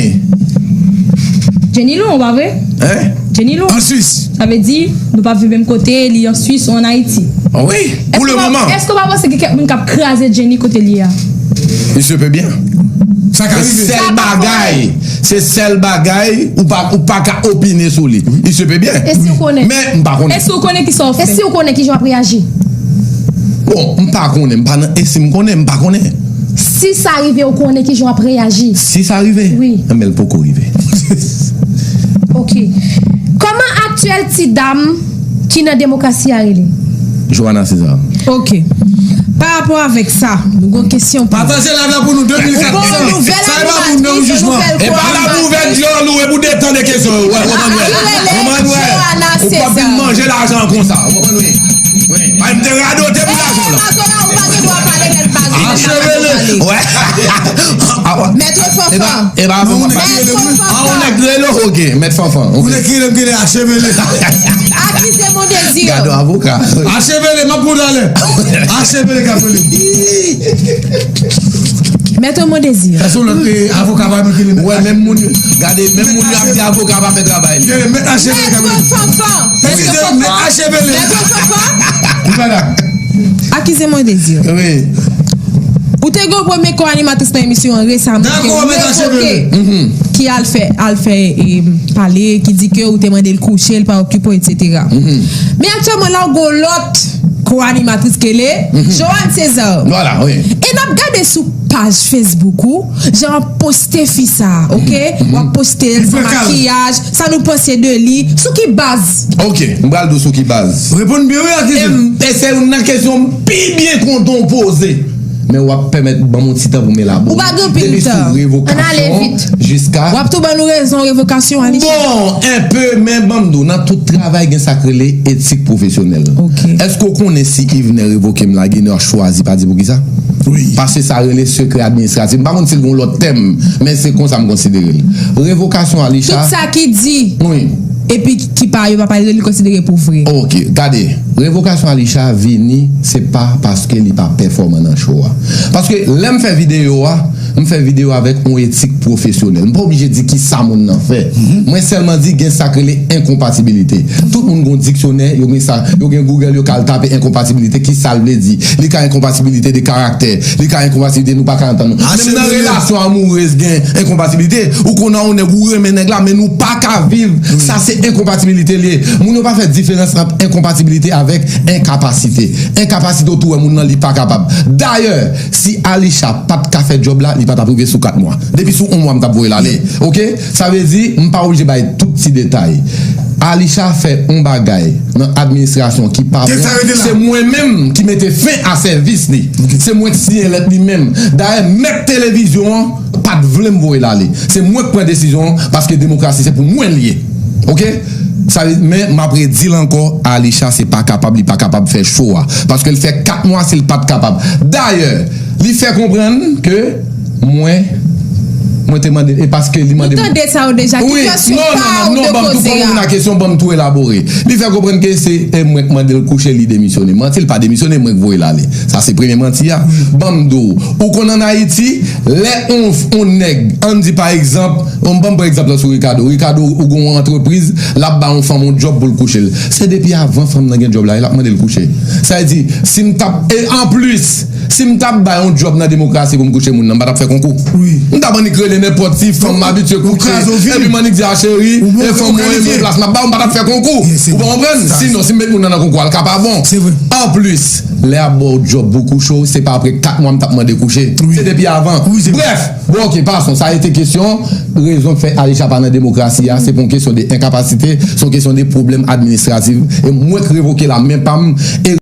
Jenny Lou, pa vre? Hein? Jenny Lou. An Swis. Sa vle di, nou pa viv menm kote, li an Swis ou an Ayiti. Wi, pou le moman. Èske w pa panse gen kèk moun k ap kraze Jenny kote l ye a? Il se peut bien. Sa ka rive. Se sèl bagay, se sèl bagay ou pa, ou pa ka opine sou li. Il se peut bien. E si w konnen? Men m pa konnen. E si w konnen ki sa w fè? E si w konnen ki jan w ap reyaji? Bon, m pa konnen, m pa nan, e si m konnen, m pa konnen. Si sa rive, ou konnen ki jan w ap reyaji? Si sa rive? Wi. Enben, l poko rive. Ok. Kòman aktyèl ti dam ki nan demokrasi a rele? Johanna César. Ok. Pa rapò avèk sa, nou gon kesyon pou ou. Pataje live la pou nou, de mil kat san. Ou gon nouvèl animatris, yon nouvèl kowomatris. E pa la pou ouvè dyòl ou e pou detann de kesyon yo. Wè, wè, wè. Ki rele Johanna César. Ou p ap vin manje lajan konsa. Wè, wè. Ay, m te radote pou lajan la. Mazo la, ou pa gen dwa pale lè l pa gen dwa pale. Achevele. Wè. Mèt Fanfan. E pa, e pa Fanfan. Mèt Fanfan. Ah, on nèg rele, ok. Mèt Fanfan. Ok. Ou nèg ki rele, ki rele Achevele. Akize Mondésir. Gade avoka. Achevele, m ap pou talè. Achevele k ap rele. Mèt Mondésir. Sa se yon lòt, eh, avoka pa nou ki rele. Wè, menm moun yo. Gade, menm moun yo ap di avoka pa fè travay li. Eh, Mèt Achevele k ap rele. Mèt Fanfan. Eskize m, Mèt Achevele. Mèt Fanfan. Ou pa la. Akize Mondésir. Wi. Ou te gen yon premye ko-animatris nan emisyon an resaman ke ou revoke, ki al fè, al fè, eh, pale, ki di ke ou te mande l kouche, l pa okipe w, etsetera. Men aktyèlman la, ou gen yon lòt ko-animatris ki rele Johanna César. Vwala, wi. E n ap gade sou paj Facebook ou, jan w ap poste fi sa a, ok? W ap poste l san makiyaj, sa nou panse de li, sou ki baz? Ok, m pral di w sou ki baz. Reponn byen wi, akize. E m, e se youn nan kesyon m pi byen kontan w poze. Men w ap pèmèt ban m yon ti tan pou m elabore. Ou pa gen anpil tan. Depi sou revokasyon jiska. W ap tou ban nou rezon revokasyon, Alisha. Bon, enpe, men ban m di w, nan tout travay gen sa k rele etik pwofesyonèl. Ok. Èske w konnen si Yvener revoke m la, Guineur chwazi pa di poukisa? Wi. Paske sa rele sekrè administratif. M pa konn si l gen yon lòt tèm, men se konsa m konsidere l. Revokasyon Alisha. Tout sa ki di. Wi. Epi ki pa, yo pa pale de li, konsidere pou vre. Ok, gade. Revokasyon Alisha vini, se pa paske li pa pèfòman nan show a. Paske lè m fè videyo a, m fè videyo avèk yon etik pwofesyonèl. M pa oblije di ki sa moun nan fè. Mwen sèlman di gen sa k rele enkonpatibilite. Tout moun gen yon diksyonè, yo gen sa, yo gen Google, yo ka al tape enkonpatibilite, ki sa l vle di. Li ka enkonpatibilite de karaktè, li ka enkonpatibilite nou pa ka antann nou. Menm nan relasyon amourez gen enkonpatibilite. Ou konn yon nèg ou renmen nèg la, men nou pa ka viv. Sa se enkonpatibilite li ye. Moun yo pa fè diferans ant enkonpatibilite avèk enkapasite. Enkapasite ou tou wè moun nan li pa kapab. Dayè, si Alisha pa t ka fè djòb la, li pa t ap rive sou kat mwa. Depi sou yon mwa m t ap voye l ale. Ok? Sa vle di, m pa oblije bay tout ti detay. Alisha fè yon bagay nan administrasyon ki pa bon. Se mwen menm ki mete fen a sèvis li. Se mwen k siyen lèt li menm. Dayè, mèt televizyon an pa t vle m voye l ale. Se mwen k pran desizyon an paske demokrasi se pou mwen l ye. Ok? Sa vle, men m ap redi l ankò, Alisha se pa kapab, li pa kapab fè show a. Paske l fè kat mwa si l pa t kapab. Dayè, li fè konprann ke mwen, Mwen te mande, e paske li mande. Nou tande sa yo deja. Ki kesyon pa ou de koze a? Non, non, non, non, ban m tou, kòm ou nan kesyon, ban m tou elabore. Li fè konprann ke se e mwen k mande l kouche, li demisyone. Manti, l pa demisyone, mwen k voye l ale. Sa se premye manti a. Ban m di w, ou konn ann Ayiti, lè on, on nèg, ann di pa egzanp, on ban m pran egzanp la sou Ricardo. Ricardo, ou gen yon antrepriz, l ap ba yon fanm yon djòb pou l kouche l. Se depi avan fanm nan gen djòb la, l ap mande l kouche. Sa vle di, si m t ap, e anplis, si m t ap bay yon djòb nan demokrasi pou m kouche moun nan, m pa t ap fè konkou. M t ap annik rele nenpòt ti fanm m abitye kouche. Epi m annik di a cheri, e fanm mwen renmen plas m ap ba w, m pa t ap fè konkou. Ou pa konprann? Sinon, si m met moun nan nan konkou a, l ka pa bon. Anplis, lè y ap ba w djòb pou kouche w, se pa apre kat mwa m t ap mande kouche. Se depi avan. Brèf, bon, oke, pason, sa rete kesyon. Rezon k fè Alisha pa nan demokrasi a, se pa yon kesyon de enkapasite, se yon kesyon de pwoblèm administratif. E mwen k revoke l a men pa m. E